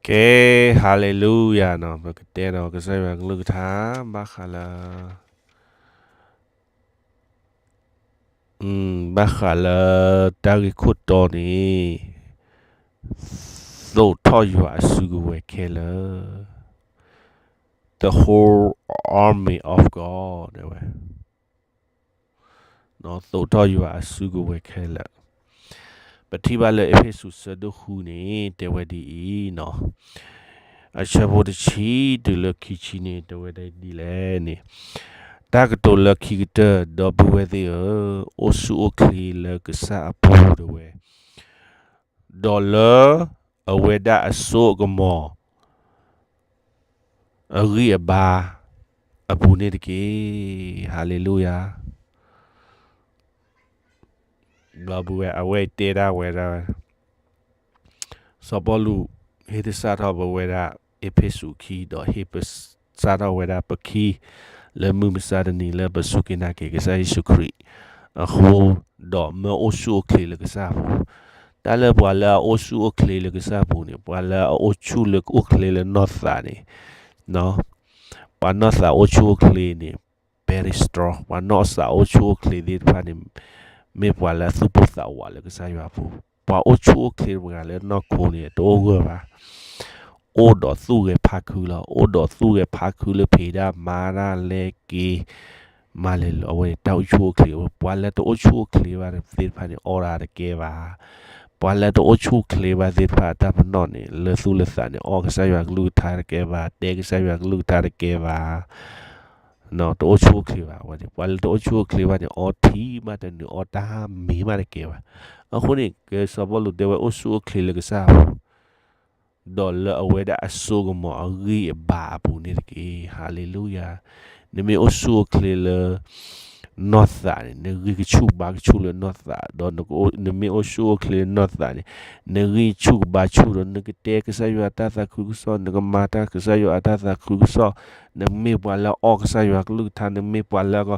ကဲ, hallelujah နီၤ, ပကတဲဒီးကစၢ်ယွၤကလုၢ်ကထါ, ဘၣ်ဃးလၢ, ဘၣ်ဃးလၢတၢ်ဂ့ၢ်ခိၣ်တီန့ၣ်, သိးထီၣ်ယွၤအစုကဝဲၤခဲလၢာ်, the whole army of God တဲဝဲ သိးထီၣ်ယွၤအစုကဝဲၤခဲလၢာ်. ပထံၣ်ဘၣ်လၢအ့းဖ့းစူး ဆၢဒိၣ်ဃုန့ၣ် တဲဝဲဒ်အံၤနီၤ, အဆၢဖိတဆံတုၤလၢခံဆံန့ၣ် တဲဝဲဒ်လဲၣ်န့ၣ်, တၢ်ကတိၤလၢခံကတၢၢ် ဒီပုၢ်ဝဲၢ်သ့ၣ်ဧၢ, အိၣ်ဆူၣ်အိၣ်ချ့လၢကစၢ်အပူၤတဲဝဲ, ဒီးလၢအဝဲဒၣ်အစိအကမီၤ အဂံၢ်အဘါအပူၤန့ၣ်တက့ၢ်. Hallelujah. ဒီပုၢ်ဝဲၢ် အဝဲတဲဒၣ်ဝဲဒၣ်, စီၤပီလူး ဟ့ၣ်သဆၣ်ထီၣ်ပဝဲဒၣ် အ့းဖ့းစူးခံ ဒီးဟ့ၣ်သဆၣ်ထီၣ်ဝဲဒၣ်ပခံ လၢမုၢ်မဆါတနံၤလၢပစူၢ်က့ၤနာ်က့ၤကစၢ်ယ့ၣ်ၡူးခရံာ်အဃိ, ဒီးမၢအိၣ်ဆူၣ်အိၣ်ချ့လၢကစၢ်အပူၤ, တၢ်လၢပှၤလၢအအိၣ်ဆူၣ်အိၣ်ချ့လၢကစၢ်အပူၤန့ၣ် ပှၤလၢအအိၣ်ဆူၣ်လၢအိၣ်ချ့လၢနီၢ်သးန့ၣ်, ပှၤနီၢ်သးအိၣ်ဆူၣ်အိၣ်ချ့န့ၣ် very strong, ပှၤနီၢ်သးအိၣ်ဆူၣ်အိၣ်ချ့သ့ၣ်တဖၣ်န့ၣ် မ့ၢ်ပှၤလၢအသူၣ်ပိၢ်သးဝးလၢကစၢ်ယွၤအပူၤ, ပှၤအိၣ်ဆူၣ်အိၣ်ချ့တဂၤလၢနီၢ်ခိန့ၣ် တအိၣ်ဂၢၢ်ဘၣ်, အိၣ်ဒီးသူၣ်ဂဲၤဖးခုလီၤ, အိၣ်ဒီးသူၣ်ဂဲၤဖးခုလၢဖံးတၢ်မၤတၢ်လဲၤက့ၤ မၤလဲၤလၢ အဝဲန့ၣ်တၢ်အိၣ်ဆူၣ်အိၣ်ချ့, ပှၤလၢတအိၣ်ဆူၣ်အိၣ်ချ့ဘၣ်သ့ၣ်တဖၣ်န့ၣ် အီၣ်တၢ်တကဲဘၣ်, ပှၤလၢတအိၣ်ဆူၣ်အိၣ်ချ့ဘၣ်သ့ၣ်တဖၣ်အတၢ်ပနီၣ်န့ၣ် လၢသူၣ်လၢသးန့ၣ် အီၣ်ကစၢ်ယွၤကလုၢ်ကထါတကဲဘၣ်, တဲကစၢ်ယွၤကလုၢ်ကထါတကဲဘၣ်, တအိၣ်ဆူၣ်အိၣ်ချ့ဘၣ်ဝဲန့ၣ်, ပှၤလၢတအိၣ်ဆူၣ်အိၣ်ချ့ဘၣ်န့ၣ် အီထံမးတနုာ် အီတၢ်မ့ၤမးတကဲဘၣ်. အဃိန့ၣ် ကစီၤပီလူးတဲဝဲအိၣ်ဆူၣ်အိၣ်ချ့လၢကစၢ်အပူၤ, ဒီးလၢအဝဲဒၣ်အစိကမီၤအဂံၢ်အဘါအပူၤန့ၣ်တက့ၢ်. Hallelujah. နမ့ၢ်အိၣ်ဆူၣ်အိၣ်ချ့လၢ နီၢ်သးန့ၣ် နဂံၢ်ကဆူၣ်ဘါကဆူၣ်လၢနီၢ်သး, ဒီးနမ့ၢ်အိၣ်ဆူၣ်အိၣ်ချ့လၢနီၢ်သးန့ၣ် နဂံၢ်ဆူၣ်ကဘါဆူၣ်ဒီး နကတဲကစၢ်ယွၤအတၢ်သးခုကစီၣ်, နကမၤတၢ်ကစၢ်ယွၤအတၢ်သးခုကစီၣ်, နမ့ၢ်ပှၤလၢအီၣ်ကစၢ်ယွၤကလုၢ်ကထါ, နမ့ၢ်ပှၤလၢအက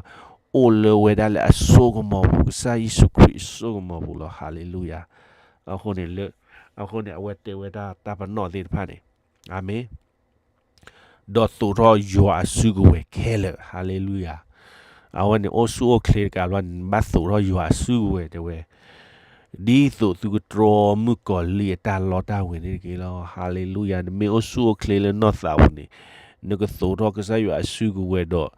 အိၣ်လၢဝဲဒၣ်လၢအစိကမီၤပူၤ, ကစၢ်ယ့ၣ်ၡူးခရံာ်အစိကမီၤပူၤလီၤ. Hallelujah. အဃိန့ၣ်လၢ, အဃိန့ၣ်အဝဲတဲဝဲဒၣ်တၢ်ပနီၣ်သ့ၣ်တဖၣ်န့ၣ်, အၤမ့ၣ် ဒီးသိးထီၣ်ယွၤအစုကဝဲၤခဲလၢာ်. Hallelujah. အဝဲန့ၣ်အိၣ်ဆူၣ်အိၣ်ချ့တကးဘၣ်န့ၣ် ဘၣ်သိးထီၣ်ယွၤအစုကဝဲၤတဲဝဲ, ဒ်သိးသုကတြီမုၣ်ကီၤလံၢ်အတၢ်လီတၢ်ဝ့ၤန့ၣ်တက့ၢ်လီၤ. Hallelujah. နမ့ၢ်အိၣ်ဆူၣ်အိၣ်ချ့လၢနီၢ်သးပူၤန့ၣ်, နကသိးထီၣ်ကစၢ်ယွၤအစုကဝဲၤဒီး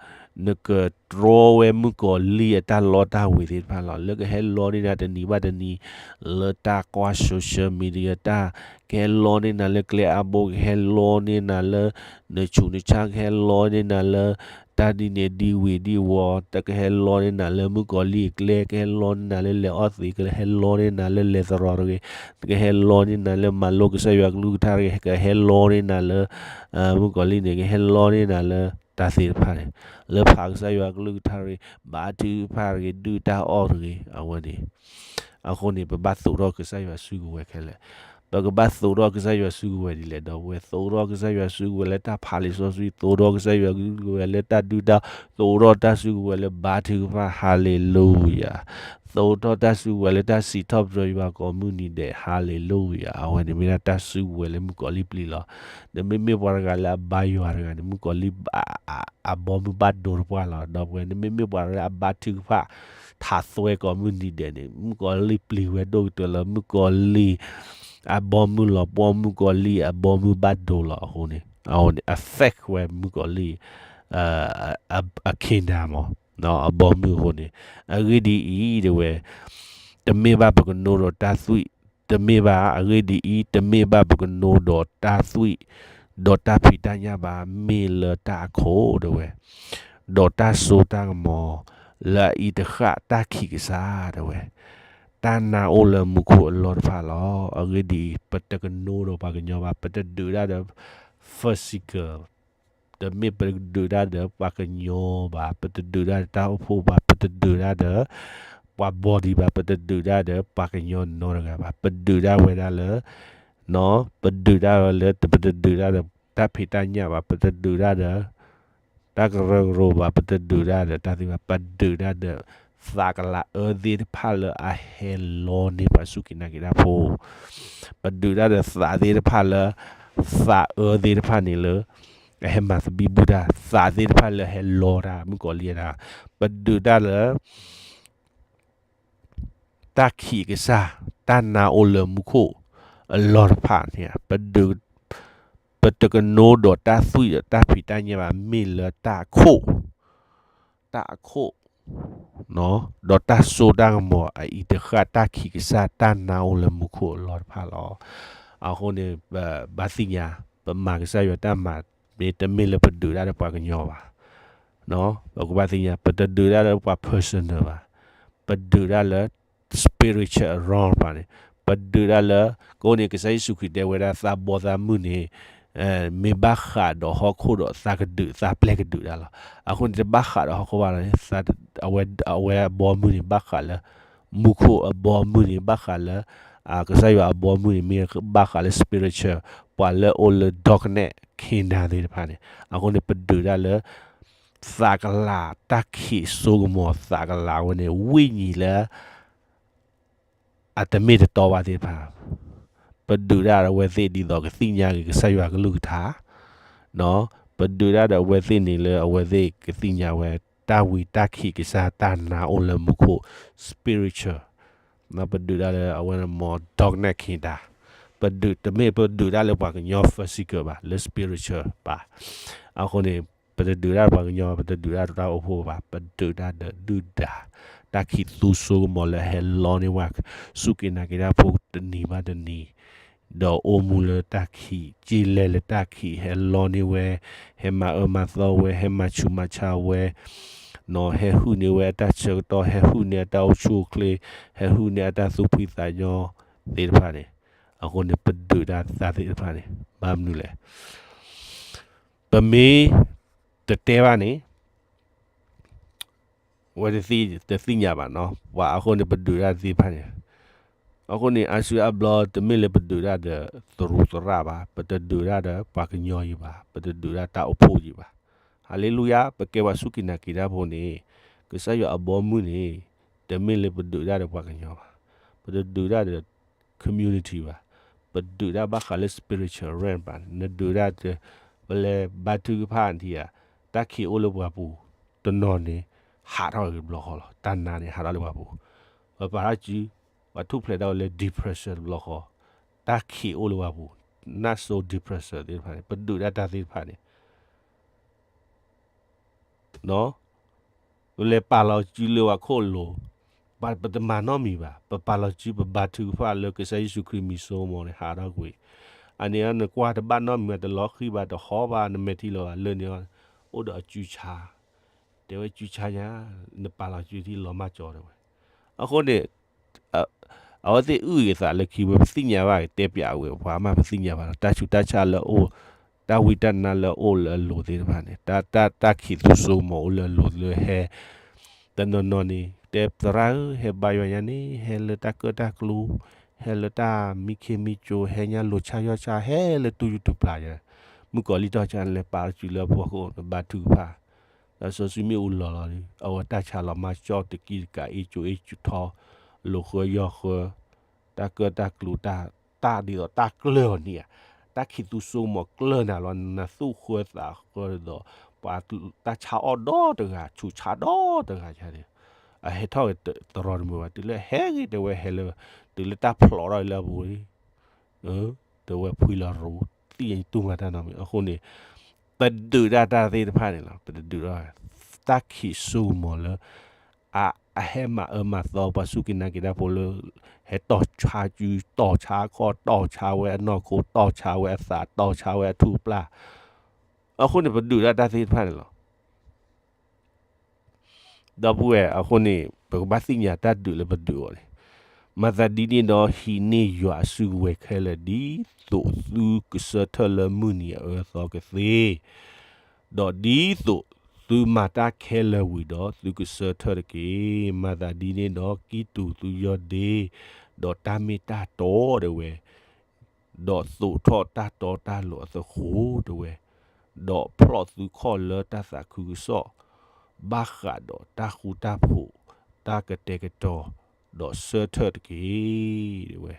နကတြီဝဲမုၣ်ကီၤလံၢ်အတၢ်လီတၢ်ဝ့ၤသ့ၣ်တဖၣ်လီၤ. လၢကဟဲလီန့ၢ်နၤတနံၤဘၣ်တနံၤ လၢတၢ်ကွၢ် social media တၢ်, ကဟဲလီန့ၢ်နၤလၢကျဲအါဘိ, ကဟဲလီန့ၢ်နၤလၢ နဆူးနဆါ, ကဟဲလီန့ၢ်နၤလၢ တၢ်ဒ်န့ၣ်ဒ်ဝံၤဒ်ဝီၤ, တၢ်ကဟဲလီန့ၢ်နၤလၢမုၣ်ကီၤလံၢ်အကျဲ, ကဟဲလီန့ၢ်နၤလၢလဲၤအီၣ်သံး, ကဟဲလီန့ၢ်နၤလၢလဲၤသရိာ်တဂ့ၤ, ကဟဲလီန့ၢ်နၤလၢမၤလိကစၢ်ယွၤကလုၢ်ကထါတဂ့ၤ, ကဟဲလီန့ၢ်နၤလၢ မုၣ်ကီၤလံၢ်န့ၣ် ကဟဲလီန့ၢ်နၤလၢတၢ်သ့ၣ်တဖၣ်န့ၣ်, လၢဖးကစၢ်ယွၤကလုၢ်ကထါတဂ့ၤ, ဘါထုကဖၣ်တဂ့ၤ, ဒုၣ်တၢ်အီၣ်တဂ့ၤ, အဝဲန့ၣ် အဃိန့ၣ် ပဘၣ်သိးထီၣ်ကစၢ်ယွၤစုကဝဲၤခဲလၢာ်. ပကဘၣ်သိးထီၣ်ကစၢ်ယွၤစုကဝဲၤဒ်လဲၣ်, ဒီပုၢ်ဝဲၢ်, သိးထီၣ်ကစၢ်ယွၤစုကဝဲၤလၢတၢ်ဖးလံာ်စီဆှံ, သိးထီၣ်ကစၢ်ယွၤစုကဝဲၤလၢတၢ်ဒုၣ်တၢ်, သိးထီၣ်တၢ်စုကဝဲၤလၢဘါထုကဖၣ်, hallelujah, သိးထီၣ်တၢ်စုကဝဲၤလၢတၢ်စံးထီၣ်ပတြၢၤယွၤကိးမုၢ်နံၤဒဲး, hallelujah, အဝဲန့ၣ်မ့ၢ်ဒၣ်တၢ်စုကဝဲၤလၢမုၣ်ကီၤလံၢ်ပျံၤလီၤ. နမ့မ့ၢ်ပှၤတဂၤလၢအဘါယွၤတဂၤန့ၣ် မုၣ်ကီၤလံၢ် အဘီမုၢ်ဘၣ်ဒိတပှၢ်လီၤ. ဒီပုၢ်ဝဲၢ်, နမ့မ့ၢ်ပှၤတဂၤလၢအဘါထုကဖၣ် ထးသွဲကိးမုၢ်နံၤဒဲးန့ၣ် မုၣ်ကီၤလံၢ်ပျံၤဝဲဒိၣ်ကတၢၢ်လီၤ. မုၣ်ကီၤလံၢ်အဘီမုၢ်လီၤပှီၢ်, မုၣ်ကီၤလံၢ်အဘီမုၢ်ဘၣ်ဒိလီၤ. အဃိန့ၣ် အဝဲန့ၣ် affect ဝဲမုၣ်ကီၤလံၢ် အ kingdom မး အဘီမုၢ်အဃိန့ၣ်, အဂ့ၢ်ဒ်အံၤ, တဲဝဲ, တမ့ၢ်ဘၣ်ပကနိဒီးတၢ်သွံၣ်, တမ့ၢ်ဘၣ်, အဂ့ၢ်ဒ်အံၤ, တမ့ၢ်ဘၣ်ပကနိဒီးတၢ်သွံၣ် ဒီးတၢ်ဖံးတၢ်ညၣ်ဘၣ်, မ့ၢ်လၢတၢ်အခိၣ်, တဲဝဲ, ဒီးတၢ်စိတၢ်ကမီၤ လၢအအံၤတဃၣ်တၢ်ခံးကစၢ်, တဲဝဲ, တၢ်နါအိၣ်လၢမူခိၣ်အလီၢ်တဖၣ်လီၤ. အဂ့ၢ်ဒ်အံၤ, ပတကနိဒီးပှၤကညီဘၣ်, ပတဒုးတၢ်ဒီး physical, တမ့ၢ်ပတဒုးတၢ်ဒီးပှၤကညီဘၣ်, ပတဒုးတၢ်ဒီးတၢ်အိၣ်ဖှိၣ်ဘၣ်, ပတဒုးတၢ်ဒီးပှၤ body ဘၣ်, ပတဒုးတၢ်ဒီးပှၤကညီနီတဂၤဘၣ်, ပဒုးတၢ်ဝဲဒၣ်လၢ, ပဒုးတၢ်ဝဲလၢ ပတဒုးတၢ်ဒီးတၢ်ဖံးတၢ်ညၣ်ဘၣ်, ပတဒုးတၢ်ဒီး တၢ်ကရၢကရိဘၣ်, ပတဒုးတၢ်ဒီးတၢ်သ့ဘၣ်, ပဒုးတၢ်ဒီး သးကလၤအၢသ့ၣ်တဖၣ်လၢအဟဲလီန့ၢ်ပှၤစူၢ်က့ၤနာ်က့ၤတၢ်ဖိ, ပဒုးတၢ်ဒီးသးသ့ၣ်တဖၣ်လၢ သးအၢသ့ၣ်တဖၣ်န့ၣ်လၢ အဟဲမၤသဘံၣ်ဘုၣ်တၢ် သးသ့ၣ်တဖၣ်လၢဟဲလီတၢ် မုၣ်ကီၤလံၢ်ဒၣ် ပဒုးတၢ်လၢ တၢ်ခံးကစၢ် တၢ်နါအိၣ်လၢမူခိၣ်အလီၢ်တဖၣ်န့ၣ် ပဒုး ပတကနိဒီးတၢ်သွံၣ်ဒီးတၢ်ဖံးတၢ်ညၣ်ဘၣ် မ့ၢ်လၢတၢ်အခိၣ် တၢ်အခိၣ် ဒီးတၢ်စိတၢ်ကမီၤအအံၤတဃၣ် တၢ်ခံးကစၢ်တၢ်နါအိၣ်လၢမူခိၣ်အလီၢ်တဖၣ်လီၤ. အဃိန့ၣ် ပဘၣ်သ့ၣ်ညါ ပမၤကစၢ်ယွၤတၢ်မၤ မ့တမ့ၢ်လၢပဒုးတၢ်လၢပှၤကညီဘၣ်. ပကဘၣ်သ့ၣ်ညါ ပတဒုးတၢ်လၢပှၤ personal ဘၣ်. ပဒုးတၢ်လၢ spiritual realm ဘၣ်န့ၣ် ပဒုးတၢ်လၢ ကိးန့ၣ် ကစၢ်ယ့ၣ်ၡူးခရံာ်တဲဝဲဒၣ် သးဘီသးမုၢ်န့ၣ် မ့ၢ်ဘၣ်ဃးဒီးဟီၣ်ခိၣ်ဒီးသးကဒုး သးပျဲၢ်ကဒုးတၢ်လီၤ. အဃိန့ၣ် တဘၣ်ဃးဒီးဟီၣ်ခိၣ်ဘၣ်လီၤန့ၣ် အဝဲ အဝဲအဘီမုၢ်န့ၣ် ဘၣ်ဃးလၢ မူခိၣ်အဘီမုၢ်န့ၣ် ဘၣ်ဃးလၢ ကစၢ်ယွၤအဘီမုၢ်န့ၣ် မ့ၢ်ဘၣ်ဃးလၢ spiritual ပှၤလၢအိၣ်လၢ darknet kingdom သ့ၣ်တဖၣ်န့ၣ် အဃိန့ၣ် ပဒုးတၢ်လၢ သးကလၤ တၢ်ခံးစိကမီၤသးကလၤဝဲန့ၣ် ဝိညာဉ်လၢ အတမ့ၢ်တတီဘၣ်သ့ၣ်တဖၣ် ပဒုးတၢ်ဒီးအဝဲသ့ၣ်ဒ်သိးကသ့ၣ်ညါက့ၤကစၢ်ယွၤကလုၢ်ကထါ ပဒုးတၢ်ဒီးအဝဲသ့ၣ်န့ၣ်လၢအဝဲသ့ၣ်ကသ့ၣ်ညါဝဲ တၢ်ဝံတၢ်ခံးကစၢ်တၢ်နါအိၣ်လၢမူခိၣ် spiritual ပဒုးတၢ်လၢအဝဲန့ၣ် မ့ၢ် darknet kingdom ပဒုးတမ့ၢ်ပဒုးတၢ်လၢပှၤကညီ physical ဘၣ် လၢ spiritual ဘၣ်. အဃိန့ၣ် ပတဒုးတၢ်ပှၤကညီ ပတဒုးတၢ်တၢ်အိၣ်ဖှိၣ်ဘၣ် ပဒုးတၢ်ဒီးဒုၣ်ဒါ တၢ်ခံးသူစိကမီၤလၢဟဲလီန့ၢ်ဝဲ စူၢ်က့ၤနာ်က့ၤတၢ်ဖိတနံၤဘၣ်တနံၤ ဒီးအိၣ်မူလၢတၢ်ခံး ကၠ့လဲလၢတၢ်ခံး ဟဲလီန့ၢ်ဝဲ ဟဲမၤအၢမၤသီဝဲ ဟဲမၤဆူးမၤဆါဝဲ ဟဲဟုၣ်န့ၢ်ဝဲအတၢ်ဆၢကတီၢ် ဟဲဟုၣ်န့ၢ်အတၢ်အိၣ်ဆူၣ်အိၣ်ချ့ ဟဲဟုၣ်န့ၢ်အတၢ်သူၣ်ဖှံသးညီသ့ၣ်တဖၣ်န့ၣ် အဃိန့ၣ် ပဒုးတၢ်သ့ၣ်တဖၣ်န့ၣ် ဘၣ်မနုၤလဲၣ် ပမ့ၢ်တတဲဘၣ်န့ၣ် အဝဲတသ့ၣ်ညါဘၣ်နီၤ ပှၤအဃိန့ၣ် ပဒုးတၢ်သ့ၣ်တဖၣ်န့ၣ် အဃိန့ၣ် အါစုအါဘျီ တမ့ၢ်လၢပဒုးတၢ်ဒီးသရူးသရၣ်ဘၣ်, ပတဒုးတၢ်ဒီးပှၤကညီယံၤဘၣ်, ပတဒုးတၢ်တၢ်အိၣ်ဖှိၣ်ယံၤဘၣ်. ဟၤလ့လူယၤ, ပကဲပှၤစူၢ်က့ၤနာ်က့ၤတၢ်ဖိန့ၣ် ကစၢ်ယွၤအဘီအမုၢ်န့ၣ် တမ့ၢ်လၢပဒုးတၢ်ဒီးပှၤကညီဘၣ်, ပတဒုးတၢ်ဒီး community ဘၣ်, ပဒုးတၢ်ဘၣ်ဃးလၢ spiritual realm ဘၣ်, နဒုးတၢ်ဒီး ပလဲၤဘါထုကဖၣ်နထံၣ်ဧါ, တၢ်ခံးအိၣ်လၢပှၤပူၤ, တနီၤန့ၣ် ဟးထီၣ်က့ၤတဘျီဃီလီၤ, တၢ်နါန့ၣ် ဟးထီၣ်လၢပှၤပူၤ, ပပာ်ထီၣ်စု, ပှၤထူၣ်ဖျဲးဒၣ်ဝဲလၢ depression တဘျီဃီ, တၢ်ခံးအိၣ်လၢပှၤပူၤ, နၢ်စိ depression သ့ၣ်တဖၣ်န့ၣ် ပဒုးတၢ်တၢ်သ့ၣ်တဖၣ်န့ၣ် ပလဲၤပာ်လီၤစုလၢပှၤခိၣ်လိၤ, ပတမၤနီတမံၤဘၣ်, ပပာ်လီၤစု ပဘါထုကဖၣ်လၢကစၢ်ယ့ၣ်ၡူးခရံာ်မံၤစိကမီၤန့ၣ် ဟးထီၣ်ကွံာ်, အန့ၣ် နကွၢ်တဘၣ်နီတမံၤဘၣ်, တလီၤဃံၤဘၣ်, တဟီဘၣ်, နမဲာ်ထံလီၤဘၣ်, လၢန့ၣ် အိၣ်ဒီးအစုဆါ, တဲဝဲစုဆါညါ, နပာ်လီၤစုထံၣ်လီၤမၢ်ကၠီတဲဝဲ, အဃိန့ၣ် အဝဲသ့ၣ်အုၣ်ဂ့ၤသးလၢခံဝဲ ပသ့ၣ်ညါဘၣ် တဲပၠးဝဲ ပှၤမးပသ့ၣ်ညါဘၣ်လီၤ, တၢ်ဆူးတၢ်ဆါလၢအအိၣ်, တၢ်ဝံတၢ်နါလၢအအိၣ်လၢအလိၤသ့ၣ်တဖၣ်န့ၣ်, တၢ်ခံးသူစိကမီၤအိၣ်လၢအလိၤလၢဟဲ, တနီၤနီၤန့ၣ် တဲသရၣ်ဧၢ ဟဲဘါယွၤညါန့ၣ် ဟဲလၢတၢ်ကၢၣ်တၢ်ကျူ, ဟဲလၢတၢ်မံခ့မံကၠိ, ဟဲညါလိၤဆါယီၢ်ဆါ, ဟဲလၢတူၢ်ယူၢ်တူၢ်ပျၢ်ယၤ, မုၣ်ကီၤလံၢ်ထီၣ်ဆါလဲၤပာ်လီၤစုလၢပှၤခိၣ် နဘါထုကဖၣ် တၢ်စီဆှံမ့ၣ်အူလီၤလီၤဒီး အဝဲတၢ်ဆါလီၤမၢ်ကၠီ တကံတကး အ့ၣ်ကၠိအ့ၣ်ကၠိထီ, လိာ်ဃၢယီၢ်ဃၢ, တၢ်ကၢၣ်တၢ်ကျူ တၢ်ဒ်သိးတၢ်ကျၢၢ်အီၤန့ၣ်ဧါ, တၢ်ခံးသူစိကမီၤကျၢၢ်နၤလီၤ, နသူၣ်ဃၢသးဃၢဒ်သိး ပှၤတၢ်ဆါအီၣ်ဒီတဂၤ ဆူးဆါဒီတဂၤန့ၣ်, အဟဲထီၣ်ဂ့ၤတရီတမုာ်ဘၣ်, တုၤလၢဟဲဂ့ၤတဲဝဲဟဲလၢ, တုၤလၢတၢ်ဖျိးထီၣ်လၢအပူၤ တဲဝဲဖှံလီၤရူ, သ့ၣ်ညါတူၢ်မၤတၢ်နီတမံၤ, အဃိန့ၣ် ပဒုးဒၣ်တၢ်သ့ၣ်တဖၣ်န့ၣ်လီၤ, ပတဒုးဒၣ် တၢ်ခံးစိကမီၤလၢ အဟဲမၤအၢမၤသီ ပှၤစူၢ်က့ၤနာ်က့ၤတၢ်ဖိလၢ ဟဲတီၢ်ဆါစု, တီၢ်ဆါခီၣ်, တီၢ်ဆါဝဲအနီၢ်ခိ, တီၢ်ဆါဝဲအသး, တီၢ်ဆါဝဲအထူၣ်အပျၢ်, အဃိန့ၣ် ပဒုးဒၣ်တၢ်သ့ၣ်တဖၣ်န့ၣ်လီၤ. ဒီပုၢ်ဝဲၢ် အဃိန့ၣ် ပကဘၣ်သ့ၣ်ညါတၢ်ဒုးလၢပဒုးအီၤန့ၣ်, မၤသးဒ်န့ၣ်ဒီး ဟံးန့ၢ်ယွၤအစုကဝဲၤခဲလၢာ် ဒ်သိးသုကဆၢထၢၣ်လၢမုၢ်နံၤအအၢအသီကသ့, ဒီးဒ်သိးသုမၤတၢ်ခဲလၢာ်ဝံၤဒီး သုကဆၢထၢၣ်တက့ၢ်. မၤသးဒ်န့ၣ်ဒီး ကံၢ်တူာ်သုယီၢ်ဒ့, ဒီးတၢ်မ့ၢ်တၢ်တီတဲဝဲ, ဒီးသိးထီၣ်တၢ်တီတၢ်လိၤအသဃိးတဲဝဲ, ဒီးဖျီၣ်သုခီၣ်လၢတၢ်သးခုကစီၣ်, ဘၣ်ဃးဒီးတၢ်ဃူတၢ်ဖိး, တၢ်ကတဲာ်ကတီၤ, ဒီးဆၢထၢၣ်တက့ၢ် တဲဝဲ.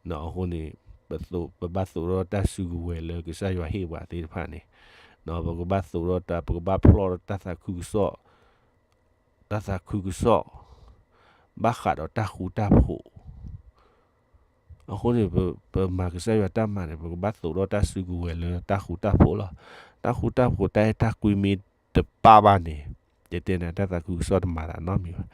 အဃိန့ၣ် ပသိး ပဘၣ်သိးထီၣ်တၢ်စုကဝဲၤလၢကစၢ်ယွၤဟ့ၣ်ပှၤသ့ၣ်တဖၣ်န့ၣ်, ပကဘၣ်သိးထီၣ်တၢ် ပကဘၣ်ဖျီၣ်ထီၣ်တၢ်သးခုကစီၣ်, တၢ်သးခုကစီၣ် ဘၣ်ဃးဒီးတၢ်ဃူတၢ်ဖိး အဃိန့ၣ် ပမၤကစၢ်ယွၤတၢ်မၤန့ၣ် ပကဘၣ်သိးထီၣ်တၢ်စုကဝဲၤလၢတၢ်ဃူတၢ်ဖိးလီၤ. တၢ်ဃူတၢ်ဖိး တၢ်အဲၣ်တၢ်ကွံမ့ၢ်တပၣ်ဘၣ်န့ၣ်, ယတဲန့ၣ် တၢ်သးခုကစီၣ်တမၤသးနီတမံၤဘၣ်,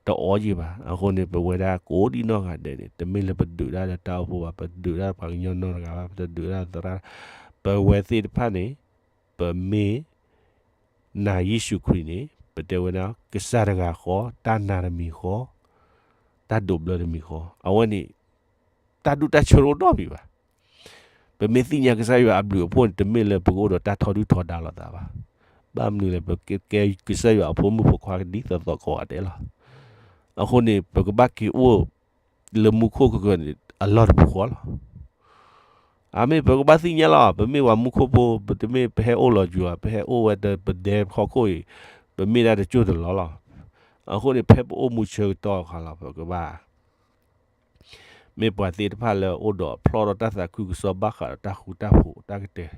တအိၣ်က့ၤဘၣ်. အဃိန့ၣ် ပဝဲဒၣ်ကိးဒံနီၢ်ဂၤဒဲးန့ၣ် တမ့ၢ်လၢပဒုးတၢ်လၢတၢ်အိၣ်ဖှိၣ်ဘၣ်, ပဒုးတၢ်ပှၤကညီနီတဂၤဘၣ်, ပတဒုးတၢ်သရၣ်, ပဝဲသ့ၣ်တဖၣ်န့ၣ် ပမ့ၢ် နာ်ယ့ၣ်ၡူးခရံာ်န့ၣ် ပတဲဝဲဒၣ် ကစၢ်တဂၤဃီ, တၢ်နာ်တမံၤဃီ, တၢ်ဒိးဘျၢတမံၤဃီ, အဝဲန့ၣ် တၢ်ဒူၣ်တၢ်ဆၢတအိၣ်နီတမံၤဘၣ်. ပမ့ၢ်သ့ၣ်ညါကစၢ်ယွၤအဘျုးအဖှိၣ်န့ၣ် တမ့ၢ်လၢပကအိၣ်ဒီးတၢ်ထီဒုၣ်ထီဒါလိာ်သးဘၣ်. ဘၣ်မနုၤလဲၣ် ပကကဲကစၢ်ယွၤအဖိမုၣ်ဖိခွါဒ်သိးသိးကိးဂၤဒဲးလီၤ. အဃိန့ၣ် ပကဘၣ်က့ၤအိၣ် လၢမူခိၣ်ကကၢန့ၣ် အလီၢ်တပူၤဃီလီၤ. အမ့ၢ်ပကဘၣ်သ့ၣ်ညါလီၤ, ပမ့ၢ်ပှၤမူခိၣ်ဖိ, ပတမ့ၢ်ပဟဲအိၣ်လီၤယွၤ, ပဟဲအိၣ်ဝဲဒီးပဒဲဟီၣ်ခိၣ်အံၤ, ပမ့ၢ်ဒၣ်တစိၢ်တလီၢ်လီၤ. အဃိန့ၣ် ဖဲပအိၣ်မူဆၢကတီၢ်အခါလီၤ ပကဘၣ် မ့ၢ်ပှၤသ့ၣ်တဖၣ်လၢအိၣ်ဒီးဖျီၣ်ဒီးတၢ်သးခုကစီၣ်ဘၣ်ဃးဒီးတၢ်ဃူတၢ်ဖိးတၢ်ကတၢၢ်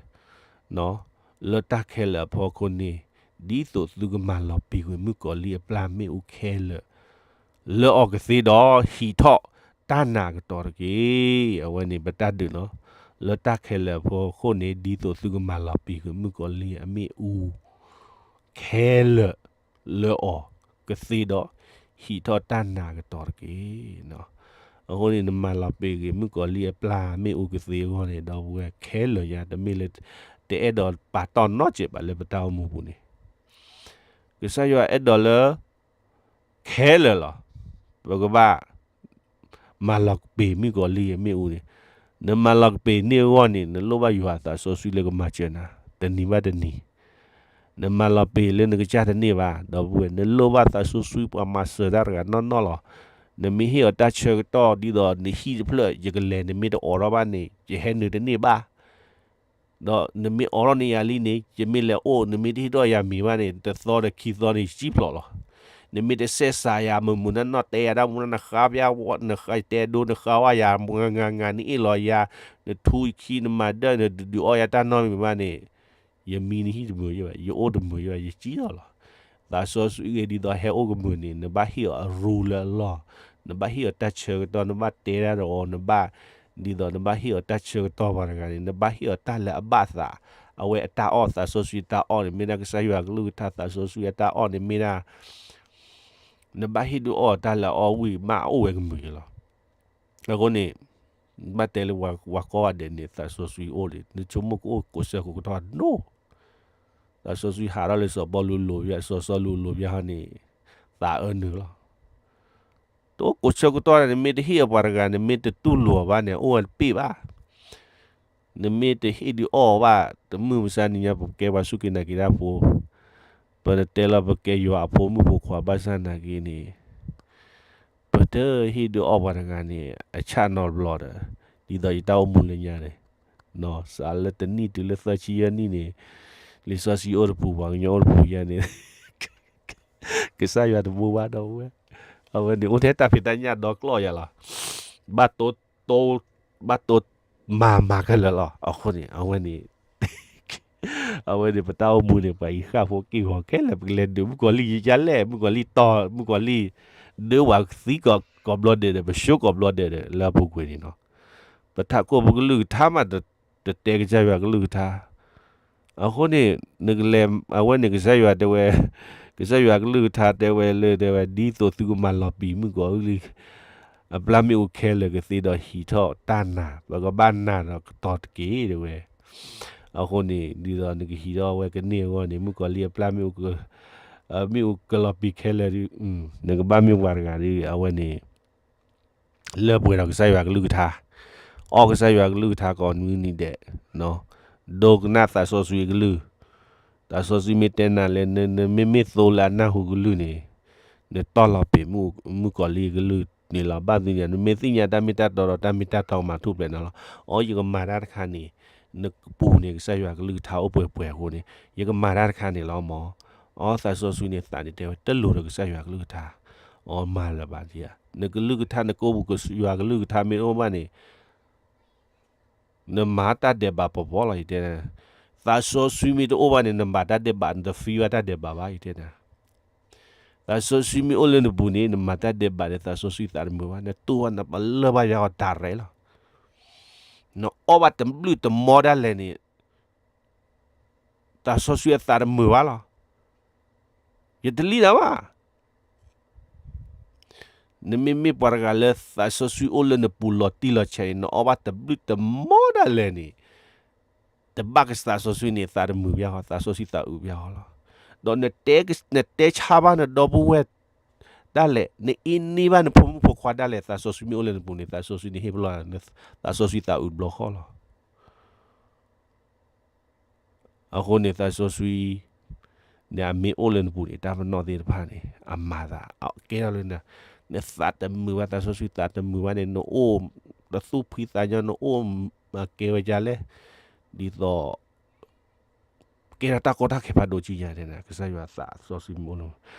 လၢတၢ်ခဲလၢာ်အဖီခိၣ်န့ၣ်, ဒ်သိးသုကမၤလီၤပံာ်ကွံာ်မုၣ်ကီၤလံၢ်အပျၢ်မ့ၣ်အူခဲလၢာ် လၢအီၤကသ့ဒီး ဟံးထီၣ်တၢ်နာ်အကတီၢ်တက့ၢ်. အဝဲန့ၣ်ပတၢ်ဒုးနီၤ, လၢတၢ်ခဲလၢာ်အဖီခိၣ်န့ၣ် ဒ်သိးသုကမၤလီၤပံာ်ကွံာ်မုၣ်ကီၤလံၢ်အမ့ၣ်အူ ခဲလၢာ်လၢအီၤကသ့ဒီး ဟံးထီၣ်တၢ်နာ်အကတီၢ်တက့ၢ်. အဃိန့ၣ် နမၤလီၤပံာ်ကွံာ်မုၣ်ကီၤလံၢ်အပျၢ်မ့ၣ်အူကသ့အဂီၢ်န့ၣ် ဒီပုၢ်ဝဲၢ်ခဲလၢာ်ညါ တမ့ၢ်လၢ တအဲၣ်ဒိးပာ်တီၢ်နီတစဲးဘၣ်လၢပတၢ်အိၣ်မူပူၤန့ၣ် ကစၢ်ယွၤအဲၣ်ဒိးလၢ ခဲလၢာ်လီၤ. ပကဘၣ် မၤလီၤပံာ်မုၣ်ကီၤလံၢ်အမ့ၣ်အူန့ၣ်, နမၤလီၤပံာ်န့ၢ်အဂီၢ်န့ၣ် နလိၣ်ဘၣ်ယွၤအသးစီဆှံလၢကမၤစၢၤနၤ တနံၤဘၣ်တနံၤ, နမၤလီၤပံာ်လၢနကစၢ်တန့ၢ်ဘၣ် ဒီပုၢ်ဝဲၢ် နလိၣ်ဘၣ်သးစီဆှံပှၤမၤစၢၤတၢ်တဂၤနီၢ်နီၢ်လီၤ. နမ့ၢ်ဟ့ၣ်အီၤတၢ်ဆၢကတီၢ်ဒ်သိးနဟံၣ်တဖျၢၣ် ယကလဲၤ နမ့ၢ်တအိးထီၣ်ဘၣ်န့ၣ် ယဟဲနုာ်တန့ၢ်ဘၣ် ဒီးနမ့ၢ်အိးထီၣ်န့ၢ်ယၤလံန့ၣ် ယမ့ၢ်လဲၤအိၣ် နမ့ၢ်တဟ့ၣ်ထီၣ်ယၤမ့ၤဘၣ်န့ၣ် တသီဒီးခံသီန့ၣ် ယစံၣ်ဖျိးလီၤ. နမ့ၢ်တဆဲးစးယၤ မုၢ်မုၢ်နီၢ်နီၢ်တဲယၤတၢ်မူနီၢ် နဃါပျၢ် နတဲဒိ နဃါဝဲယၤ မုၢ်ငါငါ နအ့ၣ်လီၤယၤ နထူယခံ နမၤဒၢၣ် နဒုးအီၣ်ယၤတၢ်နီတမံၤဘၣ်န့ၣ် ယမံနဟံၣ်တမုာ်ယဘၣ် ယအိၣ်တမုာ်ယဘၣ် ယစံၣ်လီၤလီၤ. သးစီဆှံဂ့ၤဒ်သိးဟဲအိၣ်ကမုာ်န့ၣ် နဘၣ်ဟ့ၣ်အီၤအရူလၢအလီၢ်, နဘၣ်ဟ့ၣ်အီၤတၢ်ဆၢကတီၢ် နဘၣ်တဲဒၣ်ဒီးအီၤ နဘၣ် ဒ်သိးနဘၣ်ဟ့ၣ်အီၤတၢ်ဆၢကတီၢ်ပှၤတဂၤန့ၣ် နဘၣ်ဟ့ၣ်အီၤတၢ်လၢအဘၣ်သး, အဝဲအတၢ်အီၣ် သးစီဆှံတၢ်အီၣ်န့ၣ် မ့ၢ်ဒၣ်ကစၢ်ယွၤကလုၢ်ကထါ သးစီဆှံအတၢ်အီၣ်န့ၣ်မ့ၢ်ဒၣ် နဘၣ်ဟ့ၣ်ဒုးအီၣ်တၢ်လၢအအီၣ်ဝံၣ်မးအိၣ်ဝဲကမုာ်ယလီၤ. အဃိန့ၣ် ဘၣ်တဲလၢပှၤကိးဂၤဒဲးန့ၣ် သးစီဆှံအိၣ်ဒီး နဆိကမိၣ်ကအိၣ်ကိးဆၢကိးကတီၢ်ဒိၣ်, သးစီဆှံဟးထီၣ်လၢစီၤပီလူးလိၤဘၣ် စီၤစီလူးလိၤဘၣ်ဟီန့ၣ် သးအၢနုာ်လီၤ. တအိၣ်ကိးဆၢကတီၢ်န့ၣ် နမ့ၢ်တဟ့ၣ်အပှၤတဂၤ နမ့ၢ်တတူၢ်လိာ်အီၤဘၣ်န့ၣ် အိၣ်ဝဲတပ့ၢ်ဘၣ်. နမ့ၢ်တဟ့ၣ်ဒုးအီၣ်အီၤဘၣ် တမုၢ်မဆါနံၤညါ ပကဲပှၤစူၢ်က့ၤနာ်က့ၤတၢ်ဖိ, ပတတဲလီၤပကဲယွၤအဖိမုၣ်ဖိခွါဘၣ်ဆၣ်နာ်က့န့ၣ် ပတဟ့ၣ်ဒုးအီၣ်ပှၤတဂၤန့ၣ် အဆၣ်နီတဘျီဒီး ဒ်သိးယတၢ်အိၣ်မူလၢညါန့ၣ် စးလၢတနံၣ်တုၤလၢသၢဆံယဲၢ်နံၣ်န့ၣ် လံာ်စီဆှံအိၣ်တပူၤ ပှၤကညီအိၣ်တပူၤယဲန့ၣ် ကစၢ်ယွၤတမူဘၣ်ဒီပုၢ်ဝဲၢ်, အဝဲန့ၣ်အိၣ်ထဲတၢ်ဖံးတၢ်ညၣ်ဒီကျီၢ်ယၤလီၤ. ဘၣ်တိ ဘၣ်တိမၤမၤခဲလၢာ်လီၤ. အဃိန့ၣ် အဝဲန့ၣ် အဝဲန့ၣ် ပတၢ်အိၣ်မူန့ၣ် ပှၤအံၤဃၣ်ဖိက့ၢ်ဂီၤခဲလၢာ် ပကလဲၤဒုးမုၣ်ကီၤလံၢ်ယလဲၣ် မုၣ်ကီၤလံၢ်တီ မုၣ်ကီၤလံၢ် ဒုးပှၤသံကိးဘျီဒဲးဒီး ပဆိကိးဘျီဒဲးဒီး လၢအပူၤကွံာ်န့ၣ်နီၤ. ပထးခိၣ်ပကလုၢ်ကထါမး တတဲကစၢ်ယွၤကလုၢ်ကထါ အဃိန့ၣ် နကလဲၤ အဝဲန့ၣ်ကစၢ်ယွၤတဲဝဲ ကစၢ်ယွၤကလုၢ်ကထါတဲဝဲလၢတဲဝဲ ဒ်သိးသုကမၤလီၤပံာ်မုၣ်ကီၤလံၢ် အပျၢ်မ့ၣ်အူခဲလၢာ်ကသ့ဒီးဟံးထီၣ်တၢ်နာ် ပကဘၣ်နာ်ဒီးကတီၤတက့ၢ်တဲဝဲ. အဃိန့ၣ် ဒ်သိးနကဟံးထီၣ်ဝဲကန့ၢ်အဂီၢ်န့ၣ် မုၣ်ကီၤလံၢ်အပျၢ်မ့ၣ်အူ မ့ၣ်အူကလီၤပံာ်ခဲလၢာ်ဒီး နကဘၣ်မ့ၢ်ပှၤတဂၤဒီး အဝဲန့ၣ် လၢပှဲၤဒီးကစၢ်ယွၤကလုၢ်ကထါ, အီၣ်ကစၢ်ယွၤကလုၢ်ကထါကိးနွံနံၤဒဲး, ဒိကနၣ်သးစီဆှံအကလုၢ်, သးစီဆှံမ့ၢ်တဲနၤလၢ နမ့မ့ၢ်သိလၢအနၢ်ဟူကလုၢ်န့ၣ် နတီၢ်လီၤပံာ်မုၣ်ကီၤလံၢ်အကလုၢ်န့ၣ်လီၤ. ဘၣ်သ့ၣ်ညါ နမ့ၢ်သ့ၣ်ညါတၢ်မ့ၢ်တၢ်တီဒီးတၢ်မ့ၢ်တၢ်တီကမၤထူၣ်ဖျဲးနၤလီၤ. အီ ယကမၤတၢ်တခါန့ၣ် နပူၤန့ၣ် ကစၢ်ယွၤကလုၢ်ကထါအိၣ်ပှဲၤပှဲၤအဃိန့ၣ် ယကမၤတၢ်တခါန့ၣ်လီၤမၢ်. အီ သးစီဆှံန့ၣ်သးန့ၣ်တဲဝဲ တလိၤဒီးကစၢ်ယွၤကလုၢ်ကထါ, အီ မၤလၢၤဘၣ်ဒံးဧါ. နကလုၢ်ကထါ နကိးပူၤကစၢ်ယွၤကလုၢ်ကထါမ့ၢ်တအိၣ်ဘၣ်န့ၣ် နမၤတၢ်ဒဲးဘးပီၤပီၤလီၤ ယတဲနၤ. သးစီဆှံမ့ၢ်တအိၣ်ဘၣ်န့ၣ် နမၤတၢ်ဒဲးဘး နတသံဘၣ်တၢ်ဒဲးဘးဘၣ် ယတဲနၤ. သးစီဆှံမ့ၢ်အိၣ်လၢနပူၤန့ၣ် နမၤတၢ်ဒဲးဘးဒီး သးစီဆှံသးတမုာ်ဘၣ်, နတူၢ်ဘၣ်နပလၢၢ်ဘၣ်ယၤဂီၤတၢ်ရဲၣ်လီၤ. နအီၣ်ဘၣ်တဘျုးတမီဒၣ်လဲာ်န့ၣ် သးစီဆှံအသးတမုာ်ဘၣ်လီၤ. ယတလံၣ်နၤဘၣ်. နမ့မ့ၢ်ပှၤတဂၤလၢသးစီဆှံအိၣ်လၢနပူၤလီၤတံၢ်လီၤဆဲးန့ၣ် နအီၣ်ဘၣ်တဘျုးတမီဒၣ်လဲာ်န့ၣ် တဘၣ်ကသးစီဆှံန့ၣ် သးတမုာ်ဘၣ်ဃီ, သးစီဆှံသးအုးဘၣ်ဃီလီၤ. ဒီးနတဲဆါဘၣ်နဒီပုၢ်ဝဲၢ်ဒၣ်လဲာ်, နအ့န့ၢ်ဘၣ်နဖိမုၣ်ဖိခွါဒၣ်လဲာ်, သးစီဆှံမ့ၢ်အိၣ်လၢနပူၤန့ၣ် သးစီဆှံန့ၣ်ဟ့ၣ်ပလီၢ်, သးစီဆှံသးအုးတဘျီဃီလီၤ. အဃိန့ၣ် သးစီဆှံန့ၣ် အမ့ၢ်အိၣ်လၢနပူၤန့ၣ် တၢ်ပနီၣ်သ့ၣ်တဖၣ်န့ၣ် အမၤသးကဲထီၣ်လၢန, နသးတမုာ်ဘၣ်, သးစီဆှံသးတမုာ်ဘၣ်န့ၣ် နအိၣ်တသူၣ်ဖှံသးညီ, နအိၣ်ကဲဝဲဒ်လဲၣ်, ဒ်သိး ကဲထီၣ်တၢ်ကီတၢ်ခဲဖးဒိၣ်ကံညါန့ၣ် ကစၢ်ယွၤသးစီဆှံမ့ၢ်အိၣ်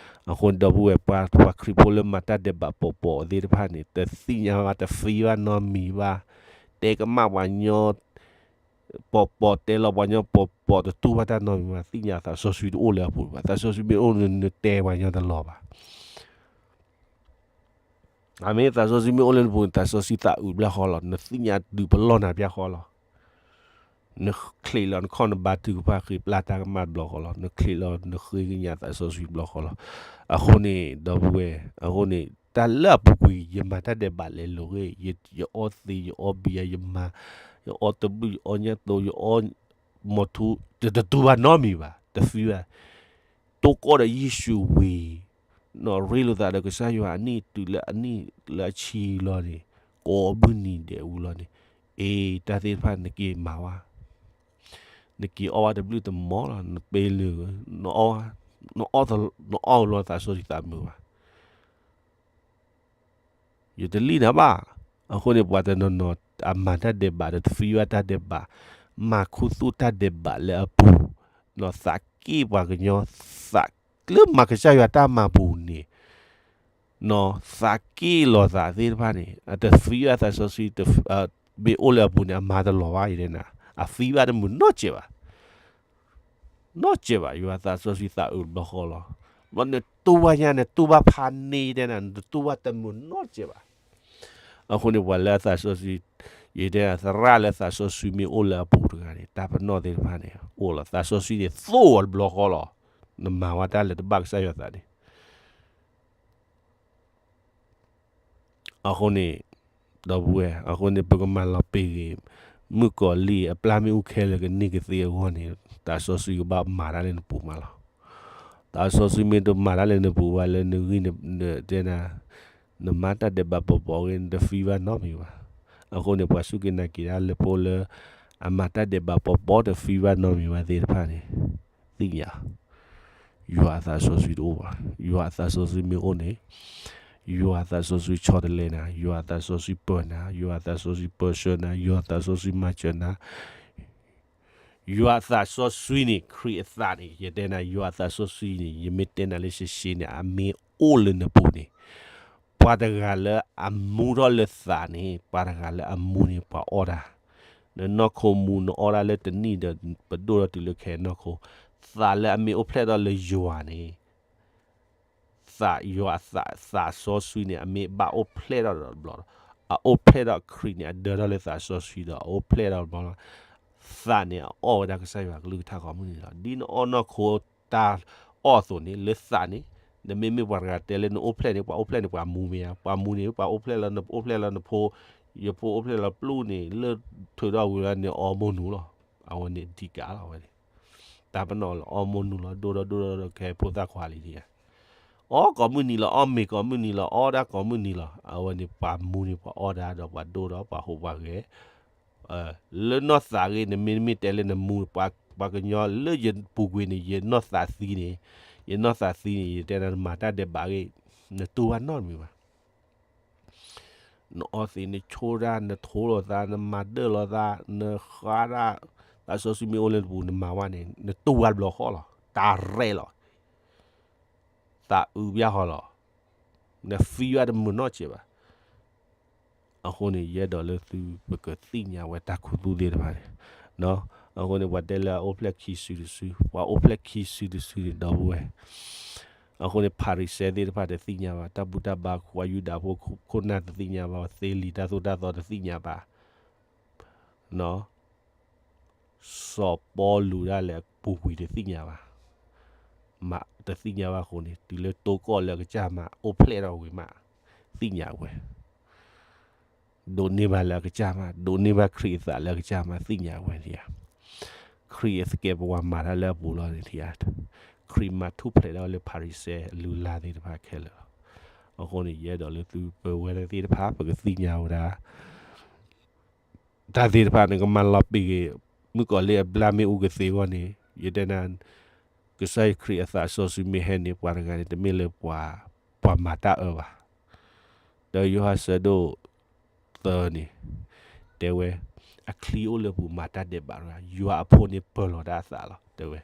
လၢ, အဃိန့ၣ် ဒီပုၢ်ဝဲၢ်ပှၤ, ပှၤခရံာ်ဖိလၢမၤတၢ်ဒဲးဘးပီၤပီၤသ့ၣ်တဖၣ်န့ၣ် တသ့ၣ်ညါဘၣ်, တသံဘၣ်နီတမံၤဘၣ်, တဲကမၣ်ပှၤညီ ပီၤပီၤ, တဲလီၤပှၤညီပီၤပီၤ, တတူၢ်ဘၣ်တၢ်နီတမံၤဘၣ်, သ့ၣ်ညါသးစီဆှံတအိၣ်လၢအပူၤဘၣ်, သးစီဆှံမ့ၢ်အိၣ်လၢနတဲပှၤညီတလီၤဘၣ်. အမ့ၢ်သးစီဆှံမ့ၢ်အိၣ်လၢနပူၤန့ၣ် သးစီဆှံသးအုးဘၣ်ဃီလီၤ, နသ့ၣ်ညါဒုးပလီၢ်နၤဘၣ်ဃီလီၤ. နချံးလီၤနခီၣ်နဘါထုကဖၣ်ဃ့ပျၢ်တၢ်ကမၣ်တဘျီဃီလီၤ, နချံးလီၤနဃ့ကညးသးစီဆှံတဘျီဃီလီၤ. အဃိန့ၣ် ဒီပုၢ်ဝဲၢ်, အဃိန့ၣ် တၢ်လၢအပူၤကွံာ် ယမၤတၢ်ဒဲးဘးလဲၤလိာ်ဂ့ၤ, ယအီသံး ယအီဘံယၤ, ယမၤ, ယအီတဘျုး ယအီညၣ်သိ, ယအီမီၤထူ, တတူၢ်ဘၣ်နီတမံၤဘၣ်, တသံဘၣ်. တိၢ်ကီၢ်ဒီးယ့ၣ်ၡူးဝံၤ, နီၣ်ရ့လိာ်သးဒီးကစၢ်ယွၤအနံၣ်တုၤလၢအနံၣ်လၢအဆံလီၤန့ၣ်, ကိးမုၢ်နံၤဒဲးဝံၤလီၤန့ၣ်, အ့ တၢ်သ့ၣ်တဖၣ်နက့ၤမၤဝဲ, နက့ၤအီၣ်ဝဲတဘျုးတမီလီၤ, နပ့ၤလုာ်, နအီၣ်, နအီၣ်လီၤသးစီဆှံသးမုာ်ဘၣ်. ယတလံၣ်နၤဘၣ်. အဃိန့ၣ် ပှၤတနီၤနီၤ အမၤတၢ်ဒဲးဘးဒီး တသံဘၣ်တၢ်ဒဲးဘး, မၤခူသူၣ်တၢ်ဒဲးဘးလၢအပူၤ, နီၢ်သးက့ၢ်ပှၤကညီ, သးလၢမၤကစၢ်ယွၤတၢ်မၤပူၤန့ၣ်, နီၢ်သးက့ၢ်လီၤသးသ့ၣ်တဖၣ်န့ၣ် အတသံဘၣ်သးစီဆှံ, မ့ၢ်အိၣ်လၢအပူၤန့ၣ် အမၤတလီၤဘၣ်, ယတဲနၤ, အသံဘၣ်တမုာ်နီတစဲးဘၣ်. နီတစဲးဘၣ်, ယွၤသးစီဆှံသးအုးတဘျီဃီလီၤ. ဘျီနတူၢ်ဘၣ်ညါ, နတူၢ်ဘၣ်ဖးန့ၢ်, ယတဲနၤ, နတတူၢ်ဘၣ်တမုာ်နီတစဲးဘၣ်. အဃိန့ၣ် ပှၤလၢအသးစီဆှံ, ယတဲနၤ, သရၣ်လၢသးစီဆှံမ့ၢ်အိၣ်လၢအပူၤတဂၤန့ၣ် တၢ်ပနီၣ်သ့ၣ်တဖၣ်န့ၣ် အိၣ်လီၤ. သးစီဆှံန့ၣ်သိၣ်အီၤတဘျီဃီလီၤ. နမၤဝဲတၢ်လၢတဘၣ်ကစၢ်ယွၤသးန့ၣ် အဃိန့ၣ်, ဒီပုၢ်ဝဲၢ်, အဃိန့ၣ် ပကမၤလီၤပ့ၤဂ့ၤ, မုၣ်ကီၤလံၢ်အပျၢ်မ့ၣ်အူခဲလၢာ်ကန့ၢ်ကသ့အဂီၢ်န့ၣ်, သးစီဆှံကဘၣ်မၤတၢ်လၢနပူၤမးလီၤ. သးစီဆှံမ့ၢ်တမၤတၢ်လၢနပူၤဘၣ်, လၢနဂံၢ်န, တဲနၤ, နမၤတၢ်ဒဲးဘးပီၤပီၤအဂ့ၢ် နတသံဘၣ်နီတမံၤဘၣ်. အဃိန့ၣ် ပှၤစူၢ်က့ၤနာ်က့ၤတၢ်လၢဖိလၢ အမၤတၢ်ဒဲးဘးပီၤပီၤ တသံဘၣ်နီတမံၤဘၣ်သ့ၣ်တဖၣ်န့ၣ်, သ့ၣ်ညါ ယွၤအသးစီဆှံတအိၣ်ဘၣ်. ယွၤအသးစီဆှံမ့ၢ်အိၣ်န့ၣ်, ယွၤအသးစီဆှံဆီတလဲနၤ, ယွၤအသးစီဆှံပၢနၤ, ယွၤအသးစီဆှံပၢဆှၢနၤ, ယွၤအသးစီဆှံမၤစၢၤနၤ, ယွၤအသးစီဆှံန့ၣ် ခရံာ်အသးန့ၣ်, ယတဲနၤ ယွၤအသးစီဆှံန့ၣ်, ယမ့ၢ်တဲနၤလၢရှဲရှဲန့ၣ် အမ့ၢ်အိၣ်လၢနပူၤန့ၣ်, ပှၤတဂၤလၢအမူထီၣ်လၢသးန့ၣ်, ပှၤတဂၤလၢအမူန့ၣ် ပှၤအီၣ်တၢ်, နနီၢ်ခိမူ နအီၣ်တၢ်လၢတနံၣ်ဒီး ပဒိၣ်ထီၣ်တုၤလၢခဲနီၢ်ခိ, သးလၢအမ့ၢ်အိၣ်ဖျဲၣ်ထီၣ်လၢယွၤန့ၣ် သးယွၤအသးစီဆှံန့ၣ် အမ့ၢ်ဘၣ်အိၣ်ဖျဲၣ်ထီၣ်ဒီးတဘျီဒီး, အအိၣ်ဖျဲၣ်ထီၣ်ခရံာ်န့ၣ် အဒၢထီၣ်လၢသးစီဆှံဒီး အအိၣ်ဖျဲၣ်ထီၣ်တဘျီလီၤ. သးန့ၣ် အအီၣ်ဝဲဒၣ်ကစၢ်ယွၤကလုၢ်ကထါကိးမုၢ်နံၤလီၤ. ဒ်နအီၣ်နီၢ်ခိတၢ်အီၣ်အသိးန့ၣ် လၢသးန့ၣ်, နမ့မ့ၢ်ပှၤတဂၤတဲလၢနအိၣ်ဖျဲၣ်န့ၣ် ပှၤအိၣ်ဖျဲၣ်န့ၣ် ပှၤမူမ့ၢ်ဧါ, ပှၤမူန့ၣ် ပှၤအိၣ်ဖျဲၣ်လၢနအိၣ်ဖျဲၣ်လၢနဖိ, ယဖိအိၣ်ဖျဲၣ်လၢပျုၢ်န့ၣ် လၢထုးထီၣ်ဝံၤလီၤန့ၣ် အီမိၢ်နုာ်လီၤ. အဝဲန့ၣ်အဓိကလီၤဝဲန့ၣ် တၢ်ပနီၣ်လၢအီမိၢ်နုာ်လီၤ, ဒိၣ်ထီၣ်ဒိၣ်ထီၣ်ဒီးကဲဖိသၣ်ခွါလံန့ၣ်, အီၣ်ကိးမုၢ်နံၤလီၤ, အီၣ်မ့ၤကိးမုၢ်နံၤလီၤ, အီၣ်ဒၣ်ကိးမုၢ်နံၤလီၤ. အဝဲန့ၣ်ပှၤမူန့ၣ် ပှၤအီၣ်ဒၣ်ဒီးပှၤဒိၣ်ဒီးပှၤဟူးပှၤဂဲၤ, လၢနီၢ်သးဂ့ၤ နမ့မ့ၢ်တဲလၢနမူ, ပှၤကညီလၢယပူၤကွံာ်န့ၣ် ယနီၢ်သးသံန့ၣ်, ယနီၢ်သးသံန့ၣ် ယတဲနၤ နမၤတၢ်ဒဲးဘးဂ့ၤ, နတူၢ်ဘၣ်နီတမံၤဘၣ်. နအီသံး နဆိၣ်တၢ် နထိလိာ်သး နမၤဒၢၣ်လိာ်သး နဃါတၢ်, သးစီဆှံမ့ၢ်အိၣ်လၢနပူၤ နမၤဝဲန့ၣ် နတူၢ်ဝဲတဘျီဃီလီၤ. တၢ်ရဲၣ်လီၤ. သးအုးဘၣ်ဃီလီၤ. နသံဝဲတမုာ်နီတစဲးဘၣ်. အဃိန့ၣ် ယအဲၣ်ဒိးလၢသုပကသ့ၣ်ညါဝဲတၢ်ခူသူၣ်သ့ၣ်တဖၣ်န့ၣ်, အဃိန့ၣ် ပှၤတဲလၢအအိၣ်ဖျဲၣ်ခံစုတစု, ပှၤအိၣ်ဖျဲၣ်ခံစုတစုန့ၣ် ဒီပုၢ်ဝဲၢ်, အဃိန့ၣ် ဖၤရံၤၡဲသ့ၣ်တဖၣ်တသ့ၣ်ညါဘၣ်, တၢ်ဘူၣ်တၢ်ဘါ ပှၤယူဒၤဖိခိၣ်နၢ်တသ့ၣ်ညါဘၣ်, သ့လံာ်တၢ်သိၣ်တၢ်သီတသ့ၣ်ညါဘၣ် စီၤပီလူးဒၣ်လဲာ်အပူၤကွံာ်တသ့ၣ်ညါဘၣ်, မ့ၢ်တသ့ၣ်ညါဘၣ်အဃိန့ၣ် တုၤလၢတိကီၢ်လၢအကစၢ်မၤအိၣ်ဖျဲၣ်ထီၣ်ဝံၤမး သ့ၣ်ညါဝဲ, ဒိးန့ၢ်ဘၣ်လၢအကစၢ်မး, ဒိးန့ၢ်ဘၣ်ခရံာ်အသးလၢအကစၢ်မး သ့ၣ်ညါဝဲန့ၣ်ဧါ, ခရံာ်အသကဲးပဝးမၤတၢ်လၢအပူၤလီၤန့ၣ်ဧါ, ခရံာ်မၤထူၣ်ဖျဲးဒၣ်ဝဲလၢဖၤရံၤၡဲအလုၢ်အလၢ်သ့ၣ်တဖၣ်ခဲလၢာ်လီၤ. အဃိန့ၣ် ယအဲၣ်ဒိးလၢသုပဝဲဒၣ်သ့ၣ်တဖၣ် ပကသ့ၣ်ညါဝဲဒၣ် တၢ်သ့ၣ်တဖၣ်န့ၣ် ကမၤလီၤပံာ်က့ၤ မုၣ်ကီၤလံၢ်အဘျၣ်မ့ၣ်အူကသ့အဂီၢ်န့ၣ် ယတဲနၤ ကစၢ်ယွၤခရံာ်အသးစီဆှံမ့ၢ်ဟဲန့ၣ် ပှၤတဂၤန့ၣ် တမ့ၢ်လၢပှၤ ပှၤမၤတၢ်အၢဘၣ်. ဒီးယိၤဟၣ်ဆၢဒိၣ်သၢန့ၣ် တဲဝဲ အချံအိၣ်လၢပူၤမၤတၢ်ဒဲးဘးတဂၤ, ယွၤအဖိန့ၣ်ပၢၤလီၤတၢ်အသးလီၤ တဲဝဲ.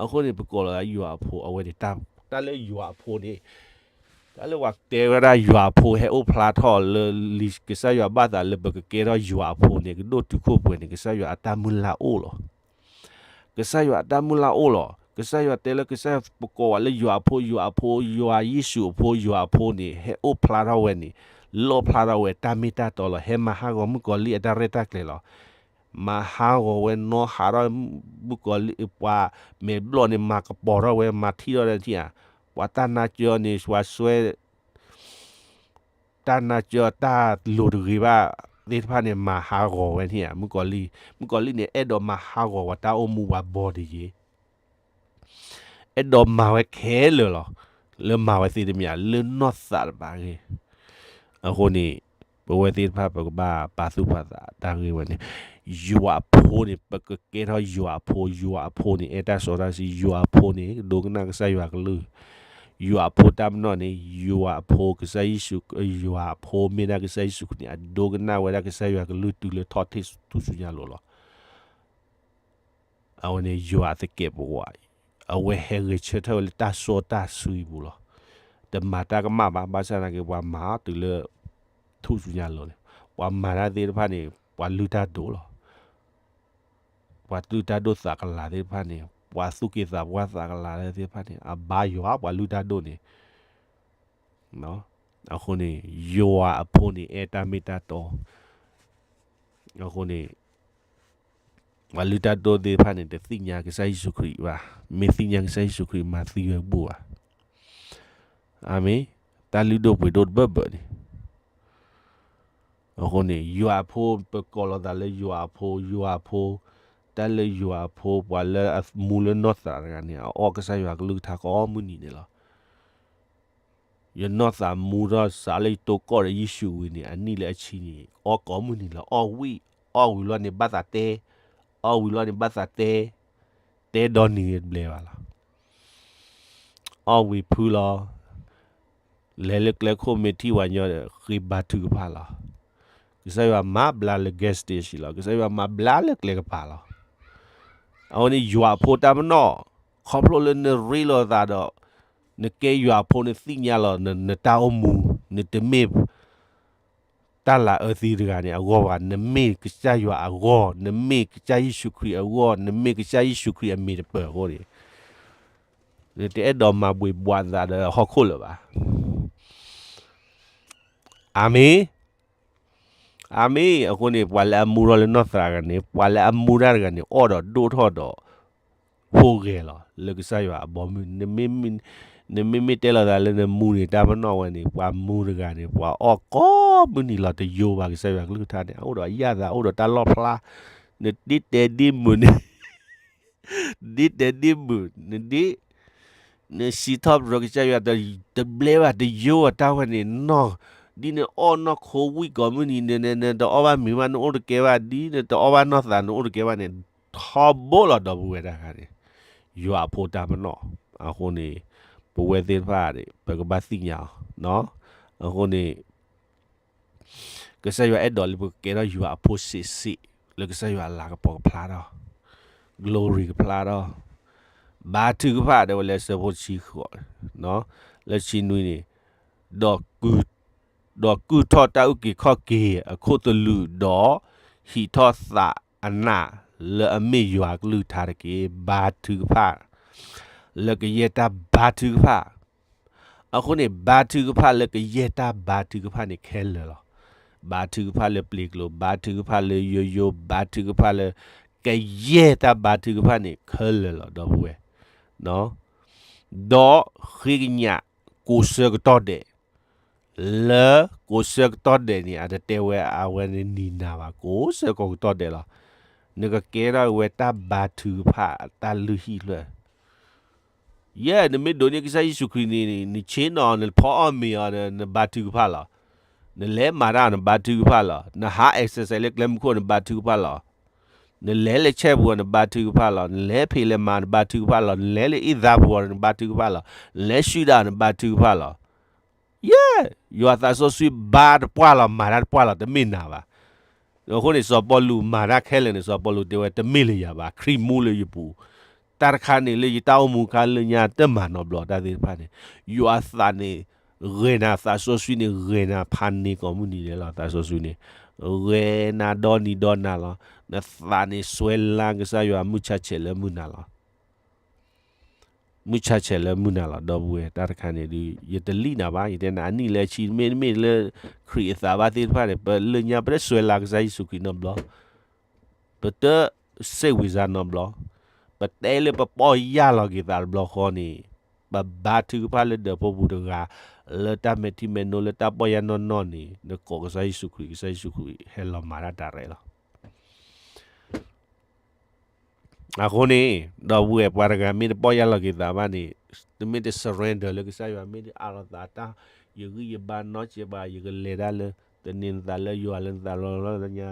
အဃိန့ၣ် ပကိးလီၤသးယွၤအဖိ အဝဲန့ၣ် တၢ်လၢယွၤအဖိန့ၣ် တၢ်လၢပှၤတဲဝဲဒၣ်ယွၤအဖိဟဲအိၣ်ဖျါထီၣ်လၢလံာ်ကစၢ်ယွၤဘၣ်သးလၢပကကဲထီၣ်ယွၤအဖိန့ၣ် ကဒိၣ်တုာ်ခိၣ်ပှဲၤန့ၣ် ကစၢ်ယွၤအတၢ်မုၢ်လၢ်အိၣ်လီၤ. ကစၢ်ယွၤအတၢ်မုၢ်လၢ်အိၣ်လီၤ. ကစၢ်ယွၤတဲလၢကစၢ်ယွၤပကိးဝဲလၢယွၤအဖိ ယွၤအဖိ ယွၤယ့ၣ်ၡူးအဖိ ယွၤအဖိန့ၣ် ဟဲအိၣ်ဖျါထီၣ်ဝဲန့ၣ် လီၣ်ဖျါထီၣ်ဝဲတၢ်မ့ၢ်တၢ်တီလီၤ. ဟဲမၤဟးဂီၤမုၣ်ကီၤလံၢ်အတၢ်ရဲၣ်တၢ်ကျဲၤလီၤ. မၤဟးဂီၤဝဲနီၢ်ဟးထီၣ်မုၣ်ကီၤလံၢ် ပှၤမဲာ်ဘျီၣ်န့ၣ် မၤကပီၤထီၣ်ဝဲ မၤထံၣ်ထီၣ်ဒီးထံၣ်ဧါ, ပှၤတၢ်နါကၢန့ၣ် ပှၤစွဲ တၢ်နါကၢတၢ်လိၤတဂ့ၤဘၣ်သ့ၣ်တဖၣ်န့ၣ် မၤဟးဂီၤဝဲန့ၣ်ဧါ, မုၣ်ကီၤလံၢ်, မုၣ်ကီၤလံၢ်န့ၣ် အဲၣ်ဒိးမၤဟးဂီၤပှၤတၢ်အိၣ်မူပှၤဘီတယ့ၤ အဲၣ်ဒိးမၤဝဲခဲလၢာ်လီၤ. လၢမၤဝဲသ့တမ့ၢ် လၢနီၢ်သးတဘၣ်ဂ့ၤ. အဃိန့ၣ် ပဝဲသ့ၣ်တဖၣ်ပကဘၣ်ပာ်သူၣ်ပာ်သးတၢ်ဂ့ၢ်ဝဲန့ၣ်, ယွၤအဖိန့ၣ် ပကကဲထီၣ်ယွၤအဖိ, ယွၤအဖိန့ၣ် အဲၣ်တၢ်စီတၢ်ဆှံ, ယွၤအဖိန့ၣ် ဒိကနၣ်ကစၢ်ယွၤကလုၢ်, ယွၤအဖိတၢ်ပနီၣ်န့ၣ် ယွၤအဖိကစၢ်ယ့ၣ်ၡူး, ယွၤအဖိမ့ၢ်ဒၣ်ကစၢ်ယ့ၣ်ၡူးခရံာ်န့ၣ် အဒိကနၣ်ဝဲဒၣ်ကစၢ်ယွၤကလုၢ်တုၤလၢထီၣ်ထီၣ်ဆူညါလိၤလီၤ. အဝဲန့ၣ်ယွၤအသကဲးပဝး, အဝဲဟဲဂဲၤဆၢထၢၣ်ဝဲလၢတၢ်စီတၢ်ဆှံပူၤလီၤ. တမၤတၢ်ကမၣ်ဘၣ်, ဘၣ်ဆၣ်သနာ်က့ ပှၤမၤအီၤတုၤလၢ ထူၣ်ဆူညါလိၤန့ၣ်, ပှၤမၤတၢ်သ့ၣ်တဖၣ်န့ၣ် ပှၤလုၢ်တၢ်ဒိၣ်လီၤ. ပှၤလုၢ်တၢ်ဒိၣ်သးကလၤသ့ၣ်တဖၣ်န့ၣ်, ပှၤသူၣ်က့သးပှၢ်သးကလၤသ့ၣ်တဖၣ်န့ၣ် အဘါယွၤ ပှၤလုၢ်တၢ်ဒိၣ်န့ၣ် အဃိန့ၣ် ယွၤအဖိန့ၣ် အဲၣ်တၢ်မ့ၢ်တၢ်တီ, အဃိန့ၣ် ပှၤလုၢ်တၢ်ဒိၣ်သ့ၣ်တဖၣ်န့ၣ် တသ့ၣ်ညါကစၢ်ယ့ၣ်ၡူးခရံာ်ဘၣ်. မ့ၢ်သ့ၣ်ညါကစၢ်ယ့ၣ်ၡူးခရံာ် မၤသံဝဲကဘူၣ်ဘၣ်. အၤမ့ၣ်, တၢ်လုၢ်ဒိၣ်ပှ့ၤဒိၣ်တဘၢၣ်ဘၢၣ်န့ၣ် အဃိန့ၣ် ယွၤအဖိ ပကိးလီၤသးလၢယွၤအဖိ, ယွၤအဖိ, တၢ်လၢယွၤအဖိ ပှၤလၢအမူလၢနီၢ်သးတဂၤန့ၣ် အအီၣ်ကစၢ်ယွၤကလုၢ်ကထါကိးမုၢ်နံၤန့ၣ်လီၤ. ယနီၢ်သးမူထီၣ်စးလၢယတိကီၢ်ဒီးယ့ၣ်ၡူးဝံၤန့ၣ် အနံၣ်လၢအဆံန့ၣ် အီၣ်ကိးမုၢ်နံၤလီၤ. အီၣ်ဝံၣ်, အီၣ်ဝံၤလီၤန့ၣ် ဘၣ်သးတဲ, အီၣ်ဝံၤလီၤန့ၣ် ဘၣ်သးတဲ, တဲဒီနံၤတဘျဲးဘၣ်လီၤ. အီၣ်ဝံၤဖုလီၤ. လဲၤလၢကျဲခိၣ်မ့ၢ်ထံၣ်ပှၤညီဒီး ဃ့ဘါထုကဖၣ်လီၤ. ကစၢ်ယွၤမၤဘျါလၢ gas station လီၤ. ကစၢ်ယွၤမၤဘျါလၢကျဲကပၤလီၤ. အဝဲန့ၣ်ယွၤအဖိတၢ်ပနီၣ်, ခီဖျိလၢနရ့လိာ်သးဒီး နကဲယွၤအဖိ နသ့ၣ်ညါလီၤ နတၢ်အိၣ်မူ, နတမ့ၢ် တၢ်လၤအၢသံတဂၤန့ၣ်အဂီၢ်ဘၣ်, နမ့ၢ်ကစၢ်ယွၤအဂီၢ်, နမ့ၢ်ကစၢ်ယ့ၣ်ၡူးခရံာ်အဂီၢ်, နမ့ၢ်ကစၢ်ယ့ၣ်ၡူးခရံာ်အမ့ၢ်တပၢၤအဃိန့ၣ်, နတအဲၣ်ဒိးမၤဘှ့းဘှးသးဒီးဟီၣ်ခိၣ်လၢၤဘၣ်. အၤမ့ၣ်, အၤမ့ၣ်. အဃိန့ၣ် ပှၤလၢအမူထီၣ်လၢနီၢ်သးတဂၤန့ၣ်, ပှၤလၢအမူတၢ်တဂၤန့ၣ် အီၣ်ဒီးဒိၣ်ထီၣ်ဒီး ဖိဂဲၤလီၤ လၢကစၢ်ယွၤအဘီမုၢ်, နမ့မ့ၢ်တဲလီၤသးလၢနမူန့ၣ် တၢ်ပနီၣ်ဝဲန့ၣ် ပှၤမူတဂၤန့ၣ် ပှၤအီၣ်ကိးမုၢ်နံၤလီၤ တယိဘၣ်ကစၢ်ယွၤကလုၢ်ကထါန့ၣ် အအိၣ်ဒီးအယၣ်သး အိၣ်ဒီးတၢ်လီၣ်ဖျါ, နဒ့တဲဒ့မုာ်န့ၣ် ဒ့တဲဒ့မုာ်, နဒ့ နစံးထီၣ်ပတြၢၤကစၢ်ယွၤ တဘျဲဘၣ် တယိဘၣ်တၢ်ဝဲန့ၣ်နီၢ်, ဒ်နအီၣ်နီၢ်ခိဝံၣ်ကိးမုၢ်နံၤ နတအီၣ်ဘၣ်မ့ၤဘၣ် နအိၣ်တကဲဘၣ်, ဒ်နတအီၣ်ဘၣ်နီၢ်သး နအိၣ်တကဲဘၣ်န့ၣ် ထီဘိလီၤ ဒီပုၢ်ဝဲၢ်တၢ်ခါန့ၣ်, ယွၤအဖိတၢ်ပနီၣ်. အဃိန့ၣ် ပဝဲသ့ၣ်တဖၣ်န့ၣ် ပကဘၣ်သ့ၣ်ညါအီၤ. အဃိန့ၣ် ကစၢ်ယွၤအဲၣ်ဒိးလၢပကကဲထီၣ်ယွၤအဖိစ့ၢ်စ့ၢ် လၢကစၢ်ယွၤအလၤကပီၤကဖျါထီၣ်, glory ကဖျါထီၣ်, ဘါထုကဖၣ် တဲဝဲလၢအဆၢဖိတဆံဃိး, လၢဆံနွံန့ၣ်, ဒီးကုၢ် ဒီးကုၢ်ထီၣ်တၢ်အုၣ်က့ၤခီၣ်က့ၤအခိၣ်သလုး, ဒီးဟံးထီၣ်သးအနးလၢအမ့ၢ်ယွၤအကလုၢ်ကထါတက့ၢ်. ဘါထုကဖၣ် လၢကယဲၢ်တၢ်ဘါထုကဖၣ်. အဃိန့ၣ် ဘါထုကဖၣ်လၢကယဲၢ်တၢ်ဘါထုကဖၣ်န့ၣ်ခဲလၢာ်လီၤ. ဘါထုကဖၣ်လၢပျ့ၤကျိၤ, ဘါထုကဖၣ်လၢယိယိ, ဘါထုကဖၣ်လၢ ကယဲၢ်တၢ်ဘါထုကဖၣ်န့ၣ်ခဲလၢာ်လီၤ ဒီပုၢ်ဝဲၢ်. ဒီးဃ့ကညးကိးဆၢကတီၢ်ဒဲး, လၢကိးဆၢကတီၢ်ဒဲးန့ၣ် အတတဲဝဲအဝဲန့ၣ်နံၤနၤဘၣ်, ကိးဆၢကတီၢ်ဒဲးလီၤ. နကကဲထီၣ်ဝဲတၢ်ဘါထုကဖၣ်အတၢ်လုၢ်ဟံၣ်ဖျၢၣ် ယဲၢ် နမ့ၢ်ဒိးန့ၢ်ကစၢ်ယ့ၣ်ၡူးခရံာ်န့ၣ် နဆ့ၣ်နီၤ နဖီအီၣ်မ့ၤအီၤ နဘါထုကဖၣ်လီၤ. နလဲၤမၤတၢ် နဘါထုကဖၣ်လီၤ. နဟး exercise လၢကျဲမုၢ်ခိၣ် နဘါထုကဖၣ်လီၤ. နလဲၤလၢဆဲးပူၤ နဘါထုကဖၣ်လီၤ. နလဲၤဖံးလဲၤမၤ နဘါထုကဖၣ်လီၤ. နလဲၤလၢအ့ၣ်သါပူၤ နဘါထုကဖၣ်လီၤ. နလဲၤဆူဒၣ် နဘါထုကဖၣ်လီၤ. ယဲၢ် ယွၤသးစီဆှံဘါတပှၢ်လီၤ မၤတၢ်တပှၢ်လီၤ တမ့ၢ်နၤဘၣ်. အဃိန့ၣ် စီၤပီလူးမၤတၢ်ခဲလၢာ်န့ၣ် စီၤပီလူးတဲဝဲ တမ့ၢ်လၢယၤဘၣ်, ခရံာ်မူလၢယပူၤ, တၢ်တခါန့ၣ်လၢယတၢ်အိၣ်မူအခါလၢညါတမၤနီတဘျီတၢ်သ့ၣ်တဖၣ်န့ၣ်, ယွၤသးန့ၣ် ဂဲၤနၤ သးစီဆှံန့ၣ် ဂဲၤနၤဖးန့ၢ်ကိးမုၢ်နံၤဒဲးလီၤ. သးစီဆှံန့ၣ် ဂဲၤနၤဒီနံၤဒီနၤလီၤ. နသးန့ၣ်စွဲလၢကစၢ်ယွၤ မုၢ်ဆါဆဲးလၢမုၢ်နၤလီၤ. မုၢ်ဆါဆဲးလၢမုၢ်နၤလီၤ ဒီပုၢ်ဝဲၢ်. တၢ်တခါန့ၣ်ဒုး ယတလံၣ်နၤဘၣ်, ယတဲနၤအနံၣ်လၢအဆံ မ့တမ့ၢ်လၢခရံာ်အသးဘၣ်သ့ၣ်တဖၣ်န့ၣ် ပလၢညါပတစွဲလၢကစၢ်ယ့ၣ်ၡူးခရံာ်နီတဘျီ, ပတစ့ၣ်ဝံၤစါနီတဘျီ, ပတဲလၢပပီၢ်ယၢ်လီၤက့ၤသးတဘျီဃီန့ၣ်, ပဘါထုကဖၣ်လၢဒၢးဖိပူၤတဂၤ, လၢတၢ်မဲာ်ထံမဲာ်နိလၢတၢ်ပီၢ်ယၢ်နီၢ်နီၢ်န့ၣ် နကိးကစၢ်ယ့ၣ်ၡူးခရံာ်, ကစၢ်ယ့ၣ်ၡူးခရံာ်ဟဲလီၤမၤတၢ်တၢ်ရဲၣ်လီၤ. အဃိန့ၣ် ဒီပုၢ်ဝဲၢ် ပှၤတဂၤမ့ၢ်တပီၢ်ယၢ်လီၤက့ၤသးဘၣ်န့ၣ်, တမ့ၢ်တ surrender လၢကစၢ်ယွၤ မ့ၢ်တအးလီၤသးတၢ်, ယဂံၢ်ယဘါနီတစဲးဘၣ်, ယကလဲၤတၢ်လၢ တန့ၢ်နသးလၢယွၤလၢနသးလီၤလီၤညါ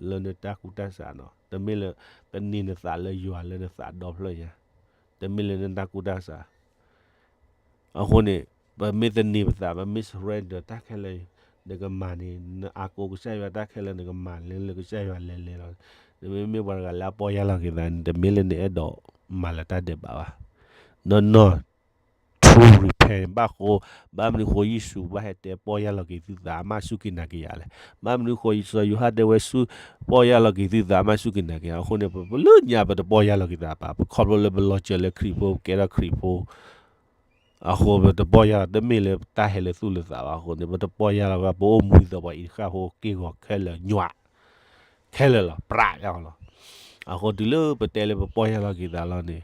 လၢနတၢ်ကူၣ်တၢ်ဆးနီၤ, တမ့ၢ်လၢ တန့ၢ်နသးလၢယွၤလၢနသးဒီဖျၢၣ်ညါ, တမ့ၢ်လၢနတၢ်ကူၣ်တၢ်ဆး အဃိန့ၣ် ပမ့ၢ်တန့ၢ်ပသး ပမ့ၢ် surrender တၢ်ခဲလၢာ် နကမၤန့ၣ် နအကိးကစၢ်ယွၤတၢ်ခဲလၢာ် နကမၤလၢလၢကစၢ်ယွၤလဲၤလဲၤလီၤ. နမ့မ့ၢ်ပှၤတဂၤလၢအပီၢ်ယၢ်လီၤက့ၤသးန့ၣ် တမ့ၢ်လၢနအဲၣ်ဒိးမၤလၢတၢ်ဒဲးဘးဘၣ်. နီၢ်နီၢ် true repent ဘၣ်ဃိ, ဘၣ်မနုၤဃိယ့ၣ်ၡူးဘၣ်ဟဲတဲ ပီၢ်ယၢ်လီၤက့ၤသုသး မၤစူၢ်က့ၤနာ်က့ၤယၤလဲၣ်. ဘၣ်မနုၤဃိစီၤယိၤဟၣ်တဲဝဲဆူ ပီၢ်ယၢ်လီၤက့ၤသုသး မၤစူၢ်က့ၤနာ်က့ၤယၤ. အဃိန့ၣ် ပလၢညါပတပီၢ်ယၢ်လီၤက့ၤသးဘၣ်, ပခီဖျိလၢပလီၤစၢၤလၢခရံာ်ဖိ ပကဲထီၣ်ခရံာ်ဖိ အဃိပတပီၢ်ယၢ်လီၤ, တမ့ၢ်လၢတၢ်ဟဲလၢသူၣ်လၢသးဘၣ်အဃိန့ၣ် ပတပီၢ်ယၢ်လီၤဘၣ်, ပအိၣ်မူဒ်သိးပှၤအံၤတဃၣ်ဖိ က့ၢ်ဂီၤခဲလၢာ်ညွး ခဲလၢာ်လီၤ ပြးယၢ်လီၤ. အဃိတုၤလၢပတဲလၢပပီၢ်ယၢ်လီၤက့ၤသးလီၤန့ၣ်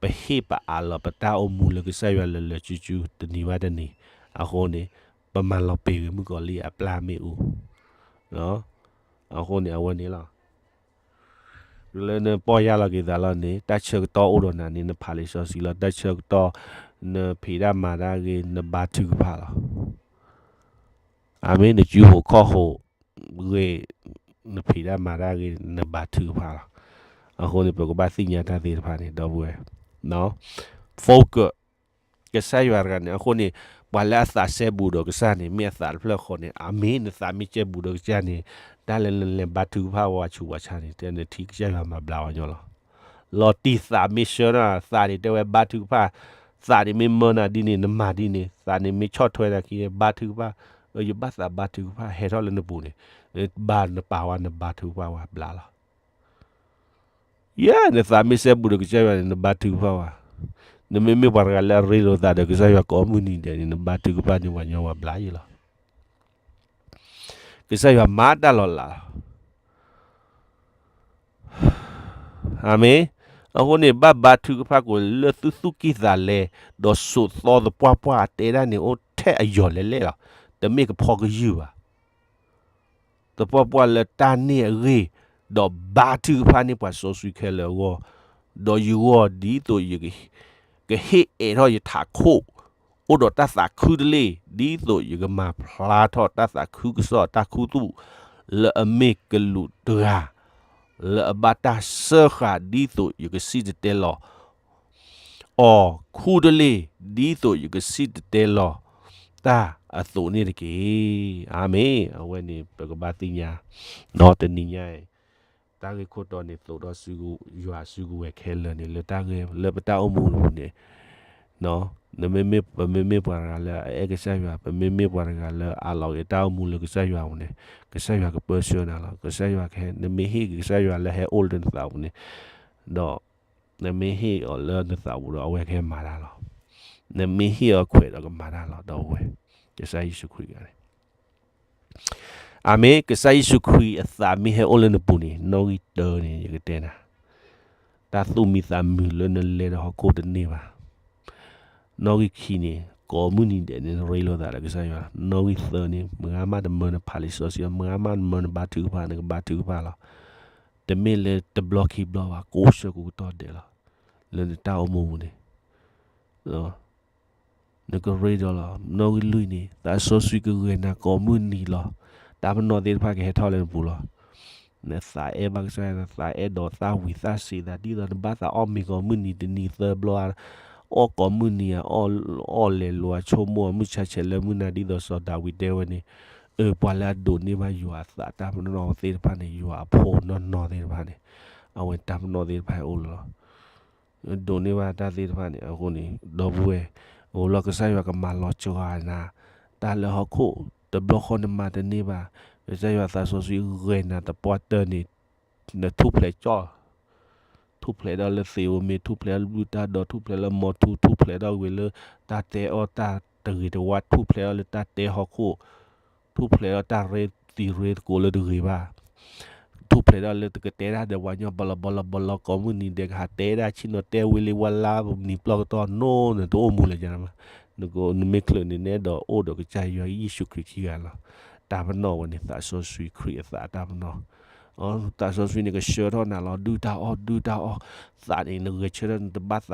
ပဟ့ၣ်ပအးလီၤပတၢ်အိၣ်မူလၢကစၢ်ယွၤလၢလၢာ်ဆူၣ်ဆူၣ် တနံၤဘၣ်တနံၤ, အဃိန့ၣ် ပမၤလီၤပ့ၤဂ့ၤမုၣ်ကီၤလံၢ်အပျၢ်မ့ၣ်အူ အဃိန့ၣ် အဝဲန့ၣ်လီၤ. တုၤလၢနပီၢ်ယၢ်လီၤက့ၤသးလီၤန့ၣ် တၢ်ဆၢကတီၢ်အိၣ်ဒီးနၤန့ၣ် နဖးလံာ်စီဆှံလီၤ. တၢ်ဆၢကတီၢ် နဖံးတၢ်မၤတၢ်ဂ့ၤ နဘါထုကဖၣ်လီၤ. အမ့ၢ်နစုဟိးခီၣ်ဟိးဂ့ၤ နဖံးတၢ်မၤတၢ်ဂ့ၤ နဘါထုကဖၣ်လီၤ. အဃိန့ၣ် ပကဘၣ်သ့ၣ်ညါတၢ်သ့ၣ်တဖၣ်န့ၣ် ဒီပုၢ်ဝဲၢ် focus ကစၢ်ယွၤတဂၤန့ၣ်. အဃိန့ၣ် ပှၤလၢအသးစဲဘူးဒီးကစၢ်န့ၣ် မ့ၢ်အသးတဖျၢၣ်ဃီန့ၣ် အမ့ၢ်နသးမ့ၢ်စဲဘူးဒီးကစၢ်န့ၣ် တၢ်လၢနလဲၤဘါထုကဖၣ်ဝဲဆူးဝဲဆါန့ၣ် တဲနထံၣ်ကစၢ်ယွၤမၤဘျါဝဲညီလီၤ. လီၤတံၢ်သးမ့ၢ်ဆၢနၤ သးန့ၣ်တဲဝဲဘါထုကဖၣ်, သးန့ၣ်မ့ၢ်မၢနၤဒ်န့ၣ် နမၤဒ်န့ၣ်, သးန့ၣ်မ့ၢ်ဆီၣ်ထွဲနၤခံ ဘါထုကဖၣ်, ယဘၣ်သးဘါထုကဖၣ် ဟဲထီၣ်လၢနပူၤန့ၣ် ဘၣ်နပာ်ဝဲနဘါထုကဖၣ်ဝဲဘျါလီၤ. ယဲ နသးမ့ၢ်စဲဘူးဒီးကစၢ်ယွၤန့ၣ် နဘါထုကဖၣ်ဝဲ, နမ့မ့ၢ်ပှၤတဂၤလၢအရ့လိာ်သးဒီးကစၢ်ယွၤကိးမုၢ်နံၤဒဲးန့ၣ် နဘါထုကဖၣ်န့ၣ် ပှၤညီဝဲဘျါယံလီၤ. ကစၢ်ယွၤမၤတၢ်လီၤလးလီၤ. အၤမ့ၣ်. အဃိန့ၣ် ဘၣ်ဘါထုကဖၣ်ကိးလၢသူၣ်သူၣ်ကံၢ်သးလဲ, ဒီးစိာ်သီသပှၢ်ပှၢ်အတဲဒၣ်န့ၣ် အိၣ်ထဲအယီၤလဲၣ်လဲၣ်လီၤ. တမ့ၢ်ကဖီကယုၢ်ဘၣ်. သပှၢ်ပှၢ်လၢတၢ်န့ၢ်အဂ့ၢ်, ဒီးဘါထုကဖၣ်န့ၢ်ပှၤစီဆှံခဲလၢာ်အဂီၢ်, ဒီးယဂီၢ်ဒ်သိးယကဟ့ၣ်အဲၣ်ထီၣ်ယထးခိၣ်, အိၣ်ဒီးတၢ်သးခုတလ့ၢ်, ဒ်သိးယကမၤဖျါထီၣ်တၢ်သးခုကစီၣ်အတၢ်ခူသူၣ်, လၢအမ့ၢ်ကလူးတဂၤ, လၢအဘၣ်တၢ်စၢဃာ်ဒ်သိးယကစံၣ်တဲၤတဲလီၤ အီၤခူတလ့ၢ်, ဒ်သိးယကစံၣ်တဲၤတဲလီၤတၢ်အသိးန့ၣ်တက့ၢ်. အၤမ့ၣ်. အဝဲန့ၣ် ပကဘၣ်သ့ၣ်ညါ, ဒီးတနံၤညါအံၤ တၢ်ဂ့ၢ်ခိၣ်တီန့ၣ် သိးထီၣ်ယွၤစုကဝဲၤခဲလၢာ်န့ၣ် လၢတၢ်ဂ့ၢ်လၢပတၢ်အိၣ်မူအပူၤန့ၣ်, နမ့မ့ၢ် ပမ့မ့ၢ်ပှၤတဂၤလၢအအဲၣ်ကစၢ်ယွၤ, ပမ့မ့ၢ်ပှၤတဂၤလၢအလီၤဂ့ၤတၢ်အိၣ်မူလၢကစၢ်ယွၤအပူၤန့ၣ်, ကစၢ်ယွၤကပၢဆှၢနၤလီၤ. ကစၢ်ယွၤကဟဲ, နမ့ၢ်ဟ့ၣ်ကစၢ်ယွၤလၢဟဲအိၣ်လၢနသးပူၤန့ၣ်, ဒီးနမ့ၢ်ဟ့ၣ်အီၤလၢနသးပူၤဒီး အဝဲကဟဲမၤတၢ်လီၤ. နမ့ၢ်ဟ့ၣ်အီၤခွဲးဒီးကမၤတၢ်လီၤ. ဒီပုၢ်ဝဲၢ်, ကစၢ်ယ့ၣ်ၡူးခရံာ်ဂၤန့ၣ် အၤမ့ၣ်, ကစၢ်ယ့ၣ်ၡူးခရံာ်အသးမ့ၢ်ဟဲအိၣ်လၢနပူၤန့ၣ်, နီၣ်ဂံၢ်တၢန့ၣ် ယကတဲနၤ, တၢ်သူၣ်မံသးမုာ်လၢနလဲၤဒီးဟီၣ်ခိၣ်တန့ၢ်ဘၣ်. နီၣ်ဂံၢ်ခံန့ၣ် ကိးမုၢ်နံၤဒဲးန့ၣ် နရ့လိာ်သးဒီးကစၢ်ယွၤလီၤ. နီၣ်ဂံၢ်သၢန့ၣ် မုၢ်ဂၤမးတမၢနဖးလံာ်စီဆှံ, မုၢ်ဂၤမးတမၢနဘါထုကဖၣ်, နကဘါထုကဖၣ်လီၤ. တမ့ၢ်လၢတဘျီခံဘျီဘၣ်, ကိးဆၢကိးကတီၢ်ဒဲးလီၤ. လၢနတၢ်အိၣ်မူပူၤန့ၣ် နကရ့ဒီးလီၤ. နီၣ်ဂံၢ်လွံၢ်န့ၣ် သးစီဆှံကဂဲၤနၤကိးမုၢ်နံၤလီၤ. တၢ်ပနီၣ်သ့ၣ်တဖၣ်ကဟဲထီၣ်လၢနပူၤလီၤ. နသးအဲၣ်ဘၣ်ကစၢ်ယွၤ, နသးအဲၣ်ဒိးသးဝံၤသးစံးသး ဒ်သိးနဘၣ်သးအီၣ်မ့ၤကိးမုၢ်နံၤတနံၤသၢဘျီ, အီၣ်ကိးမုၢ်နံၤဧါ, အီၣ်လဲၤလိၤဧါ, ဆိကမိၣ်မုၢ်ဆါဆဲးလၢမုၢ်နၤ ဒ်သိးစီၤဒၤဝံးတဲဝဲန့ၣ်, အၢ ပှၤလၢအဒိးန့ၢ်ဘၣ်ယွၤအသးတၢ်ပနီၣ်သ့ၣ်တဖၣ်န့ၣ်, ယွၤအဖိနီၢ်နီၢ်သ့ၣ်တဖၣ်န့ၣ်, အဝဲတၢ်ပနီၣ်သ့ၣ်တဖၣ်အိၣ်လီၤ. ဒိးန့ၢ်ဘၣ်တၢ်သ့ၣ်တဖၣ်န့ၣ် အဃိန့ၣ် ဒီပုၢ်ဝဲၢ်, အဃိလီၤကစၢ်ယွၤကမၤလီၤစှၤနၤ, တၢ်လၢဟီၣ်ခိၣ်, တဘျီဃီနမၤတန့ၢ်ဘၣ်, ကစၢ်ယွၤသးစီဆှံဂဲၤနၤသပှၢ်တၢၢ်န့ၣ်, နထူၣ်ဖျဲးကၠီၣ် ထူၣ်ဖျဲးဒီးလၢသ့ၣ်ဧိၤမ့ၢ်, ထူၣ်ဖျဲးလၢဘုၣ်တၢ်ဒီး, ထူၣ်ဖျဲးလၢမီၤထူ, ထူၣ်ဖျဲးဒီးဝဲလၢတၢ်တဲအီၣ်တၢ်တဂ့ၤတဝါ, ထူၣ်ဖျဲးဒီးလၢတၢ်တဲဟီၣ်ခိၣ်, ထူၣ်ဖျဲးဒီးတၢ်ရ့သံးရ့သကိးလၢတဂ့ၤဘၣ်, ထူၣ်ဖျဲးဒီးလၢတကတဲတၢ်ဒီးပှၤညီဘီလီၤဘီလီၤဘီလီၤ ကိးမုၢ်နံၤဒဲးကဟးတဲဒၣ်ဆ့ၣ်နီၤတဲဝဲလံဝဲလါနံၤပျီၢ်ကတီၢ်နီၢ် နတအိၣ်မူလၢၤယါမး, နမ့ၢ်ချုးန့ၣ် နအဲၣ်ဒိးအိၣ်ဒီးကစၢ်ယွၤယ့ၣ်ၡူးခရံာ်ခံဂၤလီၤ. တၢ်ပနီၣ်ဝဲန့ၣ် သးစီဆှံခရံာ်အသးတၢ်ပနီၣ်, သးစီဆှံန့ၣ် ကဆှၢထီၣ်နၤလီၤ, ဒုၣ်တၢ်အီၣ် ဒုၣ်တၢ်အီၣ်, သးန့ၣ် နဂဲၤဆၢထၢၣ် နတဘၣ်သး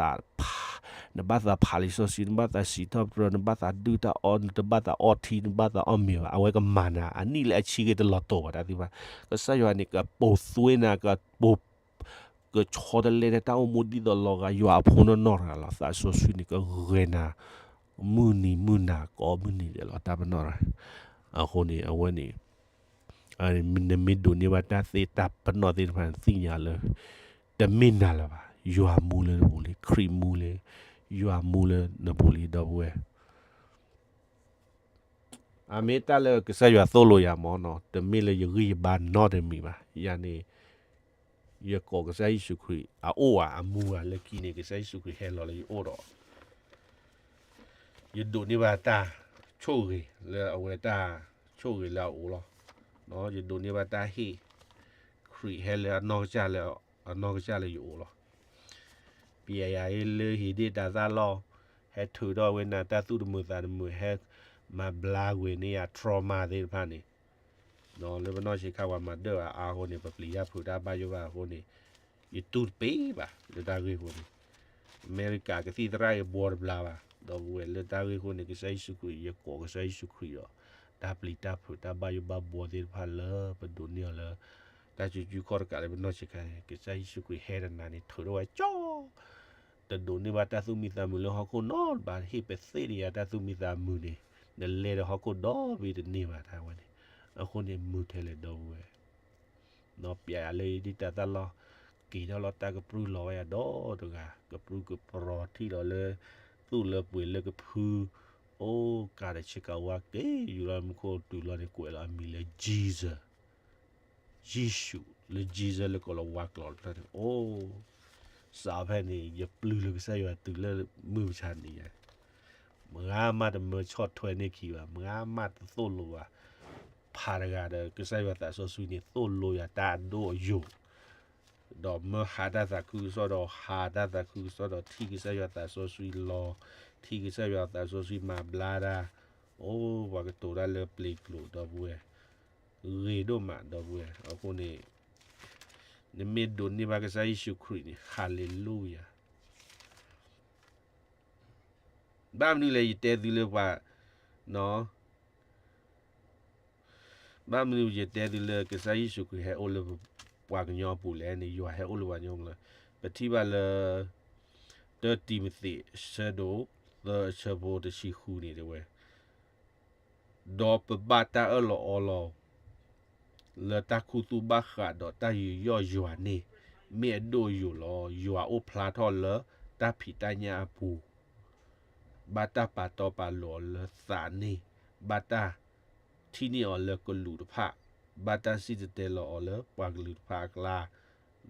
နဘၣ်သးဖးလံာ်စီဆှံ, နဘၣ်သးစံးထီၣ်ပတြၢၤ, နဘၣ်သးဒုၣ်တၢ်အီၣ်, နတဘၣ်သးအီထံ, နဘၣ်သးအီၣ်မ့ၤဘၣ်, အဝဲကမၤနၤ, အနံၣ်လၢအဆံဂ့ၤတလီၤတီၤဘၣ်တၢ်သ့ၣ်တဖၣ်, ကစၢ်ယွၤန့ၣ် ကပိာ်သွ့နၤ, ကပိာ် ကဆီတလဲနတၢ်အိၣ်မူဒ်သိးလီၤဂာ်ယွၤအဖိနီၢ်နီၢ်တဂၤလီၤ. သးစီဆှံန့ၣ် ကဂဲၤနၤ မုၢ်နံၤမုၢ်နၤကိးမုၢ်နံၤဒဲးလီၤ တၢ်ပနီၣ်တဂၤ, အဃိန့ၣ် အဝဲန့ၣ် နမ့ၢ်ဒိးန့ၢ်ဘၣ်တၢ်သ့ၣ်တၢ်ပနီၣ်သ့ၣ်တဖၣ်န့ၣ် သ့ၣ်ညါလၢ တမ့ၢ်နၤလၢၤဘၣ်, ယွၤမူလၢနပူၤလံ, ခရံာ်မူလၢ ယွၤမူလၢနပူၤလံ ဒီပုၢ်ဝဲၢ်. အမ့ၢ်တၢ်လၢကစၢ်ယွၤသိၣ်လိယၤမ့ၢ်နီၤ, တမ့ၢ်လၢယဂံၢ်ယဘါနီတမံၤဘၣ်. ယၤန့ၣ် ယကိးကစၢ်ယ့ၣ်ၡူးခရံာ်အအိၣ်ဧါ အမူဧါ, လၢခံန့ၣ် ကစၢ်ယ့ၣ်ၡူးခရံာ်ဟဲလီၤလၢယအိၣ်ဒီး ယဒိးန့ၢ်ဘၣ်တၢ်ဆိၣ်ဂ့ၤ လၢအဝဲတၢ်ဆိၣ်ဂ့ၤလၢအအိၣ်လီၤ. ယဒိးန့ၢ်ဘၣ်တၢ်ဟ့ၣ် ခရံာ်ဟဲလၢအနီၢ်ကစၢ်လၢ အနီၢ်ကစၢ်လၢယအိၣ်လီၤ. ပျဲယၤအံၤလၢဟံၣ်ဒ့ၣ်တၤသၣ်လီၢ် ဟဲထုးထီၣ်ဝဲနၤတၢ်သူၣ်တမုာ်သးတမုာ် ဟဲမၤဘျါကွံာ်န့ၢ်ယၤ trauma သ့ၣ်တဖၣ်န့ၣ် လၢပနီၢ်ဆံးခါပှၤမၤဒၢၣ်ဘၣ်အါအဃိန့ၣ် ပပျံၤတၢ်ဖုးတၢ်ဘၣ်ယိၣ်ဘၣ်အဃိန့ၣ် ယတူၢ်တပ့ၤဘၣ်လၢတၢ်ဂ့ၢ်အဃိန့ၣ် အမဲရကၤကသံၣ်သရၣ်ဂ့ၤဘှီတဘျါဘၣ် ဒီပုၢ်ဝဲၢ် လၢတၢ်ဂ့ၢ်အဃိန့ၣ် ကစၢ်ယ့ၣ်ၡူးခရံာ် ယကိးကစၢ်ယ့ၣ်ၡူးခရံာ်ဒီး တၢ်ပျံၤတၢ်ဖုးတၢ်ဘၣ်ယိၣ်ဘၣ်ဘှီသ့ၣ်တဖၣ်လၢပဒိးန့ၢ်အီၤလၢ တၢ်စုကၠူခီၣ်တကးလၢပနီၢ်ဆံးခါန့ၣ် ကစၢ်ယ့ၣ်ၡူးခရံာ်ဟဲဒီးနၤန့ၣ် ထုးထီၣ်ဝဲကၠီ တဒိးန့ၢ်ဘၣ်တၢ်သူၣ်မံသးမုာ်လၢဟီၣ်ခိၣ်နီတဘျီ ဟ့ၣ်ပသ့ၣ်ဒီးယၤတၢ်သူၣ်မံသးမုာ်န့ၣ် နလဲၤဒီးဟီၣ်ခိၣ်ဒီဘ့ၣ်တန့ၢ်ဘၣ်တၢ်ဝဲန့ၣ် အဃိန့ၣ်မုာ်ထဲလဲၣ်ဒီပုၢ်ဝဲၢ် ပျဲယၤလၢဟံၣ်ဒ့ၣ်တၤသၣ်လီၢ် က့ၤထီၣ်လီၤတၢ်ကပြုၢ်လီၤဝဲယၤဒီတဂၤ ကပြုၢ်ကပြီၤထံၣ်လီၤလၢ သူၣ်လၢပှ့ၤလၢကဖု အိၣ်ကးတဆံကးဝါက့ၤယူၤလီၤမူခိၣ်တုၤလီၤန့ၣ် ကွဲးလီၤအမံၤလၢ Jesus ယ့ၣ်ၡူး လၢ Jesus လၢကိးလီၤဝါကျိာ်တဖျၢၣ်န့ၣ် အိၣ် စးဖဲန့ၣ် ယပျုၢ်လၢကစၢ်ယွၤတုၤလၢမုၢ်မဆါန့ၣ်ယါ မုၢ်ဂၤမးတမၢဆီၣ်ထွဲန့ၢ်ခံဘၣ် မုၢ်ဂၤမးတသိၣ်လိဘၣ် ဖးတဂၤဒီး ကစၢ်ယွၤသးစီဆှံန့ၣ် သိၣ်လိယၤတၢ်အဒိၣ်အယိာ် ဒီးမၢဟးတၢ်သးခုကစီၣ်ဒီး ဟးတၢ်သးခုကစီၣ်ဒီး ထံၣ်ကစၢ်ယွၤသးစီဆှံလီၤ ထံၣ်ကစၢ်ယွၤသးစီဆှံမၤဘျါတၢ် အိၣ် ပှၤကတိၤတၢ်လၢပျ့ၤကျိာ်ဒီပုၢ်ဝဲၢ် ဂ့ၤဒိၣ်မးဒီပုၢ်ဝဲၢ် အဃိန့ၣ် နမ့ၢ်ဒိးန့ၢ်ဘၣ်ကစၢ်ယ့ၣ်ၡူးခရံာ်န့ၣ် ဟၤလ့လူယၤ ဘၣ်မနုၤလဲၣ်ယတဲသုလၢပှၤ ဘၣ်မနုၤယတဲသုလၢကစၢ်ယ့ၣ်ၡူးခရံာ်ဟဲအိၣ်လၢ ပှၤကညီအပူၤလဲၣ်န့ၣ် ယွၤဟဲအိၣ်လၢပှၤကညီအပူၤလဲၣ် ပထံၣ်ဘၣ်လၢ တၢတံၤမသ့း အဆၢဒိၣ်သၢ အဆၢဖိတဆံဃုန့ၣ်တဲဝဲ ဒီးပဘၣ်တၢ်အၢၣ်လီၤအီလီၤ လၢတၢ်ခူသူၣ်ဘၣ်ဃးဒီးတၢ်ယူးယီၣ်ယွၤန့ၣ် မ့ၢ်အဒိၣ်အယိာ်လီၤ. ယွၤအိၣ်ဖျါထီၣ်လၢတၢ်ဖံးတၢ်ညၣ်အပူၤ ဘၣ်တၢ်ပာ်တီပာ်လိၤအီၤလၢသးန့ၣ်, ဘၣ်တၢ်ထံၣ်န့ၢ်အီၤလၢကလူးတဖၣ်, ဘၣ်တၢ်စံၣ်တဲၤတဲလီၤအီၤလၢပှၤကလုာ်တဖၣ်အကျါ,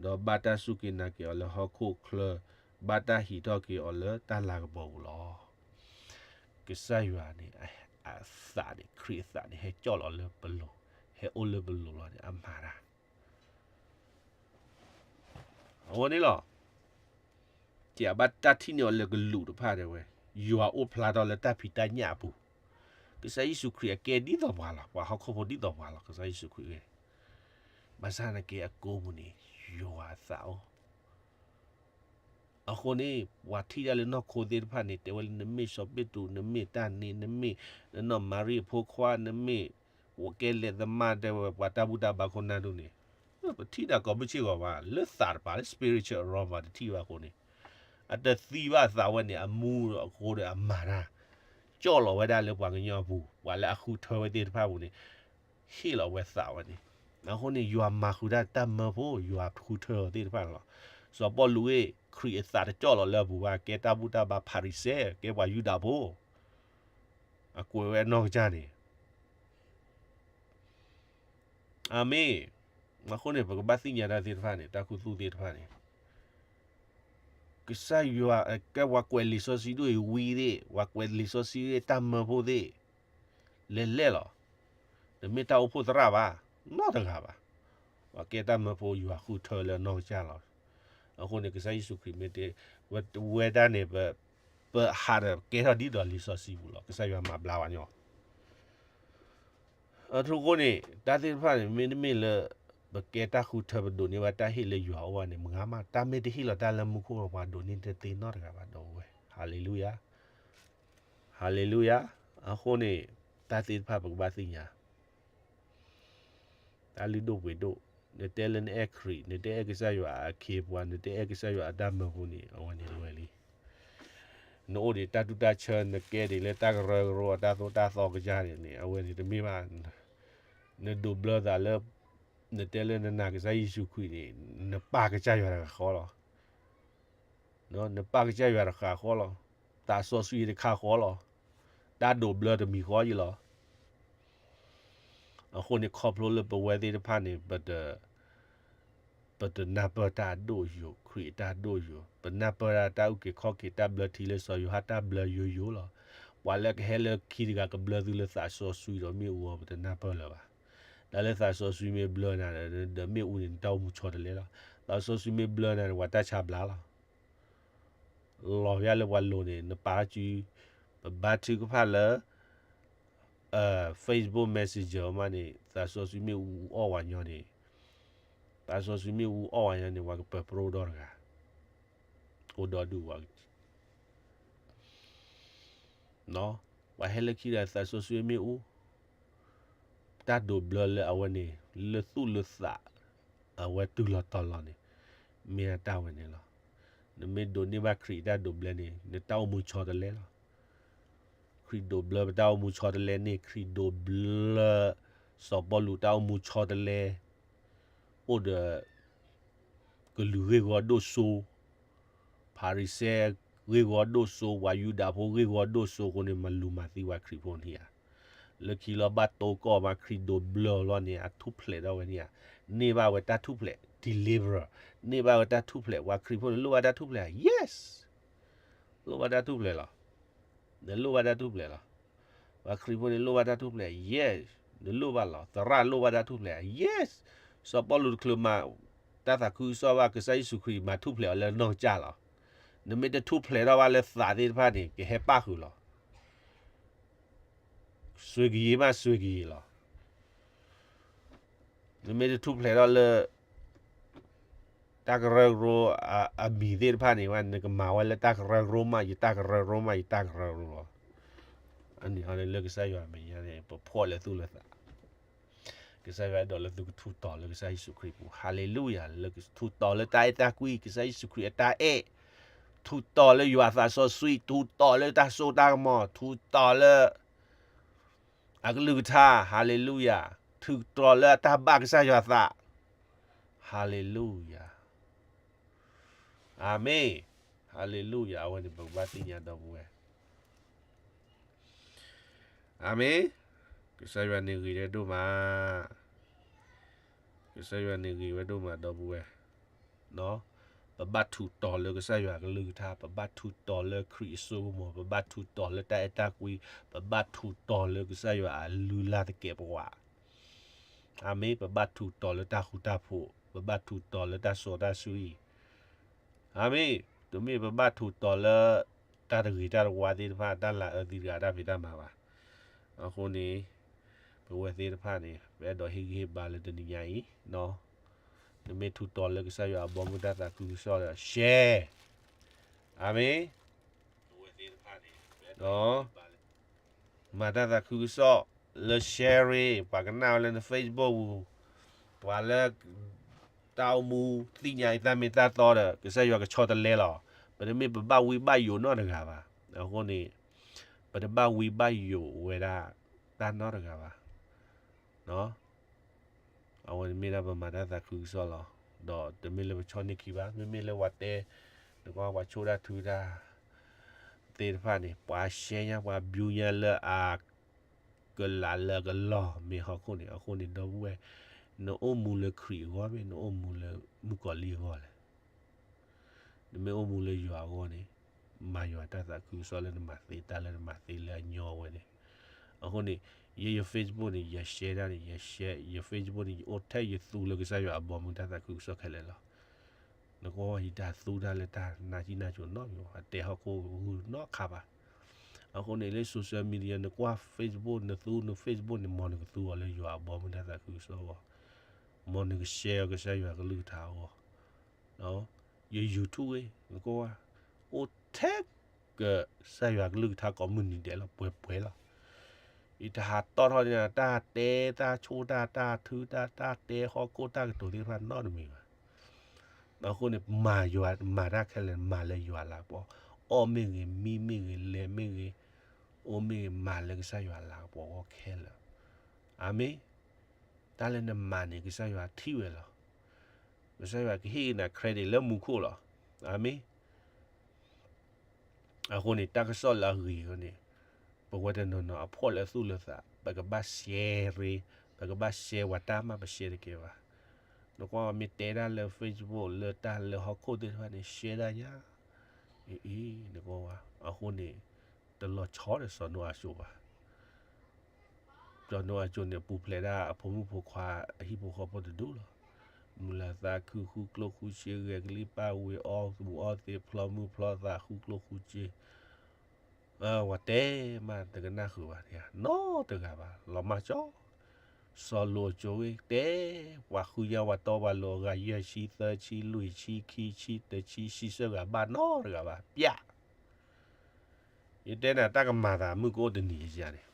ဒီးဘၣ်တၢ်စူၢ်က့ၤနာ်က့ၤအီၤလၢဟီၣ်ခိၣ်ချၢ, ဘၣ်တၢ်ဟံးထီၣ်က့ၤအီၤလၢတၢ်လၤကပီၤပူၤလီၤ. ကစၢ်ယွၤန့ၣ် အသးန့ၣ် ခရံာ်အသးန့ၣ် ဟဲကၠီၣ်လီၤလၢပလိၤ, ဟဲအိၣ်လၢပလိၤလီၤန့ၣ် အမၤတၢ် အဝဲန့ၣ်လီၤ. ကဘၣ်တၢ်ထံၣ်န့ၢ်အီၤလၢကလူးတဖၣ်တဲဝဲ, ယွၤအိၣ်ဖျါထီၣ်လၢတၢ်ဖံးတၢ်ညၣ်အပူၤ, ကစၢ်ယ့ၣ်ၡူးခရံာ်အကဲဒ်သိးပှၤလီၤ, ပှၤဟီၣ်ခိၣ်ဖိဒ်သိးပှၤလီၤ, ကစၢ်ယ့ၣ်ၡူးခရံာ်ဂ့ၤ, ဘၣ်ဆၣ်သနာ်က့အကိးပူၤန့ၣ် ယွၤအသးအိၣ် အဃိန့ၣ် ပှၤထံၣ်တၢ်လၢနီၢ်ခိသ့ၣ်တဖၣ်န့ၣ် တဲဝဲလၢနမ့ၢ်စီၤပ့းတရူး, နမ့ၢ်တၢ်န့ၣ်, နမ့ၢ်နီၢ်မၤရံအဖိခွါ, နမ့ၢ် ကဲလဲၤသမါ တဲဝဲပှၤတၢ်ဘူၣ်တၢ်ဘါခိၣ်နၢ်ဒိၣ်န့ၣ်, ပထံၣ်တၢ်ကိးမုၢ်ဆ့ၣ်ဂီၤဘၣ်, လၢသးတပၤလၢ spiritual realm ဘၣ်တထံၣ်ဘၣ်အဃိန့ၣ်, အတသံဘၣ်အသးဝဲန့ၣ် အမူအဃိဒီးအမၤတၢ်, ကၠီၣ်လီၤဝဲဒၣ်လၢပှၤကညီအပူၤ, ပှၤလၢအဃုထၢဝဲသ့ၣ်တဖၣ်အပူၤန့ၣ် ဟ့ၣ်လီၤဝဲသးဝဲန့ၣ်, အဃိန့ၣ် ယွၤမၤဃုာ်တၢ်တၢ်မၢဖိ, ယွၤဃုထၢအီၤသ့ၣ်တဖၣ်န့ၣ်လီၤ. စီၤပီလူးဂ့ၤ ခရံာ်အသးတကၠီၣ်လီၤလၢအပူၤဘၣ်, ကဲတၢ်ဘူၣ်တၢ်ဘါဖၤရံၤၡဲ, ကဲပှၤယူဒၤဖိ, အကွဲးဝဲအနီၢ်ကစၢ်န့ၣ် အၤမ့ၣ်. အဃိန့ၣ် ပကဘၣ်သ့ၣ်ညါတၢ်သ့ၣ်တဖၣ်န့ၣ်, တၢ်ခူသူၣ်သ့ၣ်တဖၣ်န့ၣ်, ကစၢ်ယွၤ ကဲပှၤကွဲးလံာ်စီဆှံဒိၣ်အံၤဝံၤသ့ၣ်, ပှၤကွဲးလံာ်စီဆှံတၢ်မၢဖိသ့ၣ်, လဲၤလဲၣ်လီၤ. နမ့ၢ်တၢ်အိၣ်ဖှိၣ်သရၣ်ဘၣ်, နီတဂၤဘၣ်. ပှၤကဲတၢ်မၢဖိ ယွၤဃုထၢလၢအနီၢ်ကစၢ်လီၤ. အဃိန့ၣ် ကစၢ်ယ့ၣ်ၡူးခရံာ်မ့ၢ်တဲ, ဝဲဒၣ်န့ၣ် ပဟးဒီးကဲထီၣ်ဒ်သိးလံာ်စီဆှံပူၤလီၤ. ကစၢ်ယွၤမၤဘျါပှၤညီ အထူအဃိန့ၣ် တၢ်သ့ၣ်တဖၣ်န့ၣ် မ့တမ့ၢ်လၢ ပကဲတၢ်ဃုထၢပဒိးန့ၢ်ဘၣ်တၢ်ဟ့ၣ်လၢယွၤအအိၣ်ဘၣ်န့ၣ် မ့ၢ်ဂ့ၤမး, တၢ်မ့ၢ်တဟ့ၣ်လီၤတၢ်လၢမူခိၣ် ပှၤဒိးန့ၢ်တသ့နီတဂၤဘၣ် ဒီပုၢ်ဝဲၢ်. ဟၤလ့လူယၤ, ဟၤလ့လူယၤ. အဃိန့ၣ် တၢ်သ့ၣ်တဖၣ်ပကဘၣ်သ့ၣ်ညါ တၢ်လုၢ်ဒိၣ်ပှ့ၤဒိၣ်, နတဲလၢနအဲၣ်ခရံာ်, နတအဲၣ်ကစၢ်ယွၤအခ့အပှၤ, နတအဲၣ်ကစၢ်ယွၤအတၢ်မၢဖိန့ၣ် အဝဲန့ၣ်လွဲၢ်လံ. နအိၣ်ဒံးတၢ်တူၢ်တၢ်ဆၢ, နကဲဒံးလၢတၢ်ကရၢကရိအတၢ်သိၣ်တၢ်သီကစၢ်န့ၣ်န့ၣ် အဝဲန့ၣ်တမ့ၢ်ဘၣ်. နဒိးဘျၢသးလၢ နတဲလၢနနာ်ကစၢ်ယ့ၣ်ၡူးခရံာ်န့ၣ် နပာ်ကစၢ်ယွၤတဂၤဃီလီၤ. နပာ်ကစၢ်ယွၤတဂၤဃီလီၤ. သးစီဆှံတခါဃီလီၤ. တၢ်ဒိးဘျၢတမံၤဃီယံၤလီၤ. အဃိန့ၣ် ခီဖျိလၢပဝဲသ့ၣ်တဖၣ်န့ၣ် ပတ ပတနၢ်ပၢၢ်တၢ်အဒိၣ်ယိာ်, ခရံာ်အတၢ်ဒိၣ်ယိာ်, ပနၢ်ပၢၢ်ဒၣ်တၢ်အုၣ်က့ၤခီၣ်က့ၤ တၢ်ဘျၢထံလၢစီၤယိၤဟၣ်တၢ်ဘျၢယိယိလီၤ. ပှၤလၢကဟဲလၢခံတဂၤကဘျၢသုလၢသးစီဆှံဒီးမ့ၣ်အူအီၤ ပတနၢ်ပၢၢ်လၢၤဘၣ်. တၢ်လၢသးစီဆှံမ့ၢ်ဘျၢနၤဒီး မ့ၣ်အူန့ၣ် နတၢ်အိၣ်မူဆီတလဲလီၤ. သးစီဆှံမ့ၢ်ဘျၢနၤန့ၣ် ပှၤတၢ်ဆါဘျါလီၤ. လီၤဘၣ်လၢပှၤလိၤန့ၣ် နပာ်စု, ပဘါထုကဖၣ်လၢ Facebook Messenger မးန့ၣ် သးစီဆှံမ့ၣ်အူအီၣ်ဝဲညီန့ၣ်, သးစီဆှံမ့ၣ်အူအီၣ်ဝဲညီန့ၣ် ပှၤကပၢၤပြၢဒီတဂၤ, အိၣ်ဒီဒူၣ်ဝဲ ပှၤဟဲလၢခံဒီးသးစီဆှံမ့ၣ်အူ, တၢ်ဒိးဘျၢလၢအဝဲန့ၣ် လၢသူၣ်လၢသး အဝဲတုၤလီၤတီၤလီၤန့ၣ် မ့ၢ်အတၢ်ဝဲန့ၣ်လီၤ. နမ့ၢ်ဒိးန့ၢ်ဘၣ်ခရံာ်အတၢ်ဒိးဘျၢန့ၣ် နတၢ်အိၣ်မူဆီတလဲလီၤ. ခရံာ်ဒိးဘျၢပတၢ်အိၣ်မူဆီတလဲန့ၣ် ခရံာ်ဒိးဘျၢ စီၤပီလူးတၢ်အိၣ်မူဆီတလဲ အိၣ်ဒီး ကလုာ်ဂ့ၢ်ဂီၤဒိၣ်စိ, ဖၤရံၤၡဲဂ့ၢ်ဂီၤဒိၣ်စိ, ပှၤယူဒၤဖိဂ့ၢ်ဂီၤဒိၣ်စိအဃိန့ၣ် မၤလူၤမၤသံပှၤခရံာ်ဖိန့ၣ်ဧါ. လၢခံလီၤဘၣ်တိကိးမး ခရံာ်ဒိးဘျၢလီၤန့ၣ် အထူၣ်ဖျဲးထီၣ်ဝဲန့ၣ်ဧါ. န့ၢ်ဘၣ်ဝဲတၢ်ထူၣ်ဖျဲး deliverer, န့ၢ်ဘၣ်ဝဲတၢ်ထူၣ်ဖျဲး, ပှၤခရံာ်ဖိန့ၣ်လိၣ်ဘၣ်တၢ်ထူၣ်ဖျဲးဧါ. Yes, လိၣ်ဘၣ်တၢ်ထူၣ်ဖျဲးလီၤ. နလိၣ်ဘၣ်တၢ်ထူၣ်ဖျဲးလီၤ. ပှၤခရံာ်ဖိန့ၣ်လိၣ်ဘၣ်တၢ်ထူၣ်ဖျဲး, yes, နလိၣ်ဘၣ်လီၤ. သရၣ်လိၣ်ဘၣ်တၢ်ထူၣ်ဖျဲး, yes. စီၤပီလူးတချုးမၤတၢ်သးခုကစီၣ်ဘၣ် ကစၢ်ယ့ၣ်ၡူးခရံာ်မၤထူၣ်ဖျဲးအီၤလၢနီၢ်ကစၢ်လီၤ. နမ့ၢ်တထူၣ်ဖျဲးထီၣ်ဘၣ်လၢသးသ့ၣ်တဖၣ်န့ၣ် ကဟဲပၣ်ဃုာ်လီၤ. စွ့ကယံာ်မးစွ့ကယံာ်လီၤ. နမ့ၢ်တထူၣ်ဖျဲးထီၣ်လၢ တၢ်ကရၢကရိအမံၤသ့ၣ်တဖၣ်န့ၣ် နကမၤဝဲလၢတၢ်ကရၢကရိမး ယတၢ်ကရၢကရိမး ယတၢ်ကရၢကရိလီၤ. အန့ၣ်လၢကစၢ်ယွၤအမဲာ်ညါန့ၣ် ပဖှီၣ်လၢသူၣ်လၢသး, ကစၢ်ယွၤအဲၣ်ဒိးလၢသုကထူးတီၤလၢကစၢ်ယ့ၣ်ၡူးခရံာ်ပူၤ, ဟၤလ့လူယၤ, လၢထူးတီၤလၢတၢ်အဲၣ်တၢ်ကွံ ကစၢ်ယ့ၣ်ၡူးခရံာ်အတၢ်အဲၣ်, ထူးတီၤလၢယွၤသးစီဆှံ, ထူးတီၤလၢတၢ်စိတၢ်ကမီၤ, ထူးတီၤလၢ အကလုၢ်ကထါ, ဟၤလ့လူယၤ, ထူးတီၤလၢအတၢ်ဘၣ်ကစၢ်ယွၤသး, ဟၤလ့လူယၤ, အၤမ့ၣ်, ဟၤလ့လူယၤ, အဝဲန့ၣ်ပကဘၣ်သ့ၣ်ညါဒီပုၢ်ဝဲၢ် အၤမ့ၣ်. ကစၢ်ယွၤန့ၣ်ဂ့ၤဝဲဒိၣ်မး, ကစၢ်ယွၤန့ၣ်ဂ့ၤဝဲဒိၣ်မး ဒီပုၢ်ဝဲၢ်. ပဘၣ်ထူးတီၤလၢကစၢ်ယွၤအကလုၢ်ကထါ, ပဘၣ်ထူးတီၤလၢခရံာ်အစိကမီၤ, ပဘၣ်ထူးတီၤလၢတၢ်အဲၣ်တၢ်ကွံ, ပဘၣ်ထူးတီၤလၢကစၢ်ယွၤအလုၢ်လၢ်သကဲးပဝး. အၤမ့ၣ်. ပဘၣ်ထူးတီၤလၢတၢ်ဃူတၢ်ဖိး, ပဘၣ်ထူးတီၤလၢတၢ်စီတၢ်ဆှံ. အၤမ့ၣ်. တမ့ၢ်ပဘၣ်ထူးတီၤလၢ တၢ်တဂ့ၤတၢ်တဝါသ့ၣ်တဖၣ်, တၢ်လၤအၢသံတဂၤတၢ်ဖံးတၢ်မၤဘၣ်. အဃိန့ၣ် ပဝဲသ့ၣ်တဖၣ်န့ၣ် ပအဲၣ်ဒိးဟ့ၣ်ဂံၢ်ဟ့ၣ်ဘါလၢတနံၤညါအံၤ, နမ့ၢ်ထူးတီၤလၢကစၢ်ယွၤအဘီမုၢ်တၢ်သးခုကစီၣ်ဒီး share. အၤမ့ၣ်. ဒီး မၤတၢ်သးခုကစီၣ်လၢ sharing, ပှၤကနၣ်ဝဲလၢန Facebook ပူၤ, ပှၤလၢ တၢ်အိၣ်မူသ့ၣ်ညါအံၤတၢ်မ့ၢ်တၢ်တီဒီး ကစၢ်ယွၤကဆီတလဲလီၤ. ပတမ့ၢ်ပဘၣ်ဝံဘၣ်ယိးနီတဂၤဘၣ်. အဃိန့ၣ် ပတဘၣ်ဝံဘၣ်ယိးဝဲဒၣ် တၢ်နီတဂၤဘၣ်. အဝဲန့ၣ်မ့ၢ်ဒၣ်ပမၤတၢ်သးခုကစီၣ်လီၤ. ဒီးတမ့ၢ်လၢပဆီန့ၢ်ခံဘၣ်, မ့မ့ၢ်လၢပှၤတဲ, နကွၢ်ပှၤဆိၣ်တၢ်ထုတၢ် သ့ၣ်တဖၣ်န့ၣ် ပှၤ share ညါ ပှၤ view ညါလၢအ ကလးလၢကလီၢ်မ့ၢ်ဟီၣ်ခိၣ်န့ၣ်. အဃိန့ၣ် ဒီပုၢ်ဝဲၢ်, နအိၣ်မူလၢခရံာ်အဂီၢ်မ့ၢ် နအိၣ်မူလၢမုၣ်ကီၤလံၢ်အဂီၢ်လဲၣ်. နမ့ၢ်အိၣ်မူလၢယွၤအဂီၢ်န့ၣ်, မၤယွၤတၢ်သးခုကစီၣ်လၢနမၤသ့တၢ်လၢနမၤသ့လၢအညီဝဲန့ၣ်. အဃိန့ၣ် ယဲယ Facebook န့ၣ် ယ share တၢ်န့ၣ်, ယ Facebook န့ၣ် ယအိၣ်ထဲယသူလၢကစၢ်ယွၤအဘီမုၢ်တၢ်သးခုကစီၣ်ခဲလၢာ်လီၤ. နကွၢ်ဝဲ ယတၢ်သူတၢ်လၢတၢ်နးကံနးစိၤနီတမံၤဘၣ်, တဲဟီၣ်ခိၣ်ဂုာ်နီတခါဘၣ်. အဃိန့ၣ်လၢ social media နကွၢ် Facebook နသူန Facebook န့ၣ် မ်နကသူအီၤလၢယွၤအဘီမုၢ်တၢ်သးခုကစီၣ်အဂီၢ်, မ်နက share အီၤကစၢ်ယွၤကလုၢ်ကထါအဂီၢ်. ယ YouTube ဂ့ၤ နကွၢ်ဝဲ, အိၣ်ထဲကစၢ်ယွၤကလုၢ်ကထါကိးမုၢ်နံၤဒဲးလီၤ, ပှဲၤပှဲၤလီၤ. ယတဟးတီထီၣ်န့ၣ် တၢ်တဲတၢ်ဆိၣ်တၢ် တၢ်ထုတၢ် တၢ်တဲဟီၣ်ခိၣ်တၢ်ကတိၤသ့ၣ်တဖၣ်နီတမံၤဘၣ်. အဃိန့ၣ် မၤယွၤ မၤတၢ်ခဲလၢာ် မၤလၢယွၤလၤကပီၤ, အီၣ်မ့ၢ်ဂ့ၤ မံမ့ၢ်ဂ့ၤ လဲၤမ့ၢ်ဂ့ၤ, အိၣ်မ့ၢ်ဂ့ၤ မၤလၢကစၢ်ယွၤလၤကပီၤအဂီၢ်ခဲလၢာ်. အၤမ့ၣ်. တၢ်လၢနမၤန့ၣ် ကစၢ်ယွၤထံၣ်ဝဲလီၤ. ကစၢ်ယွၤကဟ့ၣ်နၤ credit လၢမူခိၣ်လီၤ. အၤမ့ၣ်. အဃိန့ၣ် တၢ်ကစီၣ်လၢအဂ့ၤအဃိန့ၣ်, ပဝဲတနီၤနီၤအဖှီၣ်လၢသူၣ်လၢသး ပကဘၣ် share ရ့, ပကဘၣ် share ပှၤတၢ်မး ပ share တကဲဘၣ်. နကွၢ်မ့ၢ်တဲဒၣ်လၢ Facebook လၢတၢ်လၢဟီၣ်ခိၣ်သ့ၣ်တဖၣ်န့ၣ် share ဒၣ်ညါ. အံၤ နကွၢ်ဝဲ အဃိန့ၣ် တလီၤဆီဒီးစီၤနိအၤစိၤဘၣ်. စီၤနိအၤစိၤန့ၣ် ပူၤဖျဲးဒၣ်အဖိမုၣ်ဖိခွါအဟံၣ်ဖိဃီဖိတဒူၣ်လီၤ. မုာ်လၤသးခု ဃုကျိၣ်ဃုစ့ ဂဲၤကလံၣ်ပၣ်ဝ့ၤ အီၣ်မူးအီၣ်သ့ ဖျီမုၢ်ဖျီသး ဃုကျိၣ်ဃုစ့ ပှၤတဲမးတကနၣ်ဃုာ်ဘၣ်, နီတဂၤဘၣ် လီၤမၢ်ကၠီ. စီၤလိာ်စိၤဝဲတဲ, ပှၤဃုညါပှၤတီပှၤလိၤအဂၤ ယဲၢ်ဆံ သၢဆံ လွံၢ်ဆံ ခံဆံ တဆံ ဆံဆၢဂၤဘၣ်နီတဂၤဘၣ် ပျၢ်. ယတဲနၤတၢ်ကမၤသးမုၣ်ကအိၣ်တနံၤယၤန့ၣ်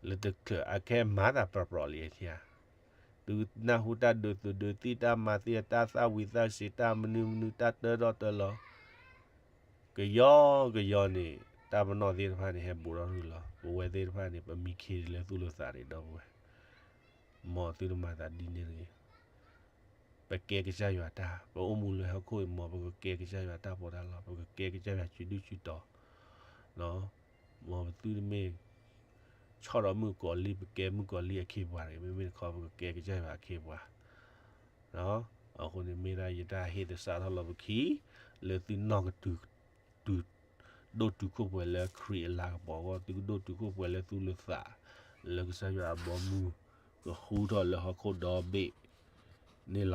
လၢတချုးအခဲမၤသးပြီပြီလံဧါ. သုနၢ်ဟူတၢ်ဒုးသုးဒုးသံၣ် တၢ်မၤသံအတၢ်သၣ်ဝံၤသၣ်စ့ၤ တၢ်မနုၤမနုၤ တၢ်တၢထီၣ်တၢလီၤ ကယီကယီန့ၣ် တၢ်ပနီၣ်သ့ၣ်တဖၣ်န့ၣ် ဟဲဘူးထီၣ်ရူၢ်လီၤ. ပဝဲသ့ၣ်တဖၣ်န့ၣ် ပမံခ့လၢသူၣ်လၢသးန့ၣ် ဒီပုၢ်ဝဲၢ်, မ်သုတမၤသးဒ်န့ၣ်တဂ့ၤ. ပကဲကစၢ်ယွၤတၢ်, ပအိၣ်မူလၢဟီၣ်ခိၣ်အံၤ မ်ပကကဲကစၢ်ယွၤတၢ်ပီးတၢ်လီ ပကကဲကစၢ်ယွၤစုဒုၣ်စုတီၤ, မ်ပသုတမ့ၢ် ဆီၣ်ဒီးမုၣ်ကီၤလံၢ် ပကဲမုၣ်ကီၤလံၢ်အခ့အပှၤတဂ့ၤ, မ့မ့ၢ်တခီ ပကကဲကစၢ်ယွၤအခ့အပှၤ. အဃိန့ၣ်မ့ၢ်ဒၣ်ယတၢ်ဟ့ၣ်သဆၣ်ထီၣ်လီၤပခံ လၢသုနီၢ်ကတုၤ တုၤ ဒိၣ်တုာ်ခိၣ်ပှဲၤလၢခရံာ်အလၤကပီၤအဂီၢ်, သုကဒိၣ်တုာ်ခိၣ်ပှဲၤလၢသူၣ်လၢသး လၢကစၢ်ယွၤအဘီအမုၢ် ကဃူထီၣ်လၢဟီၣ်ခိၣ်ဒီဘ့ၣ်န့ၣ်လီ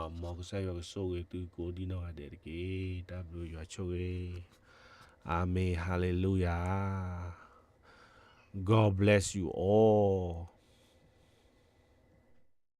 ၤ. မ်ကစၢ်ယွၤကဆိၣ်ဂ့ၤသုကိးဒံနီၢ်ဂၤဒဲးတက့ၢ်. တၢ်ဘျုးယွၤဆိၣ်ဂ့ၤ. အၤမ့ၣ်, Hallelujah. God bless you all.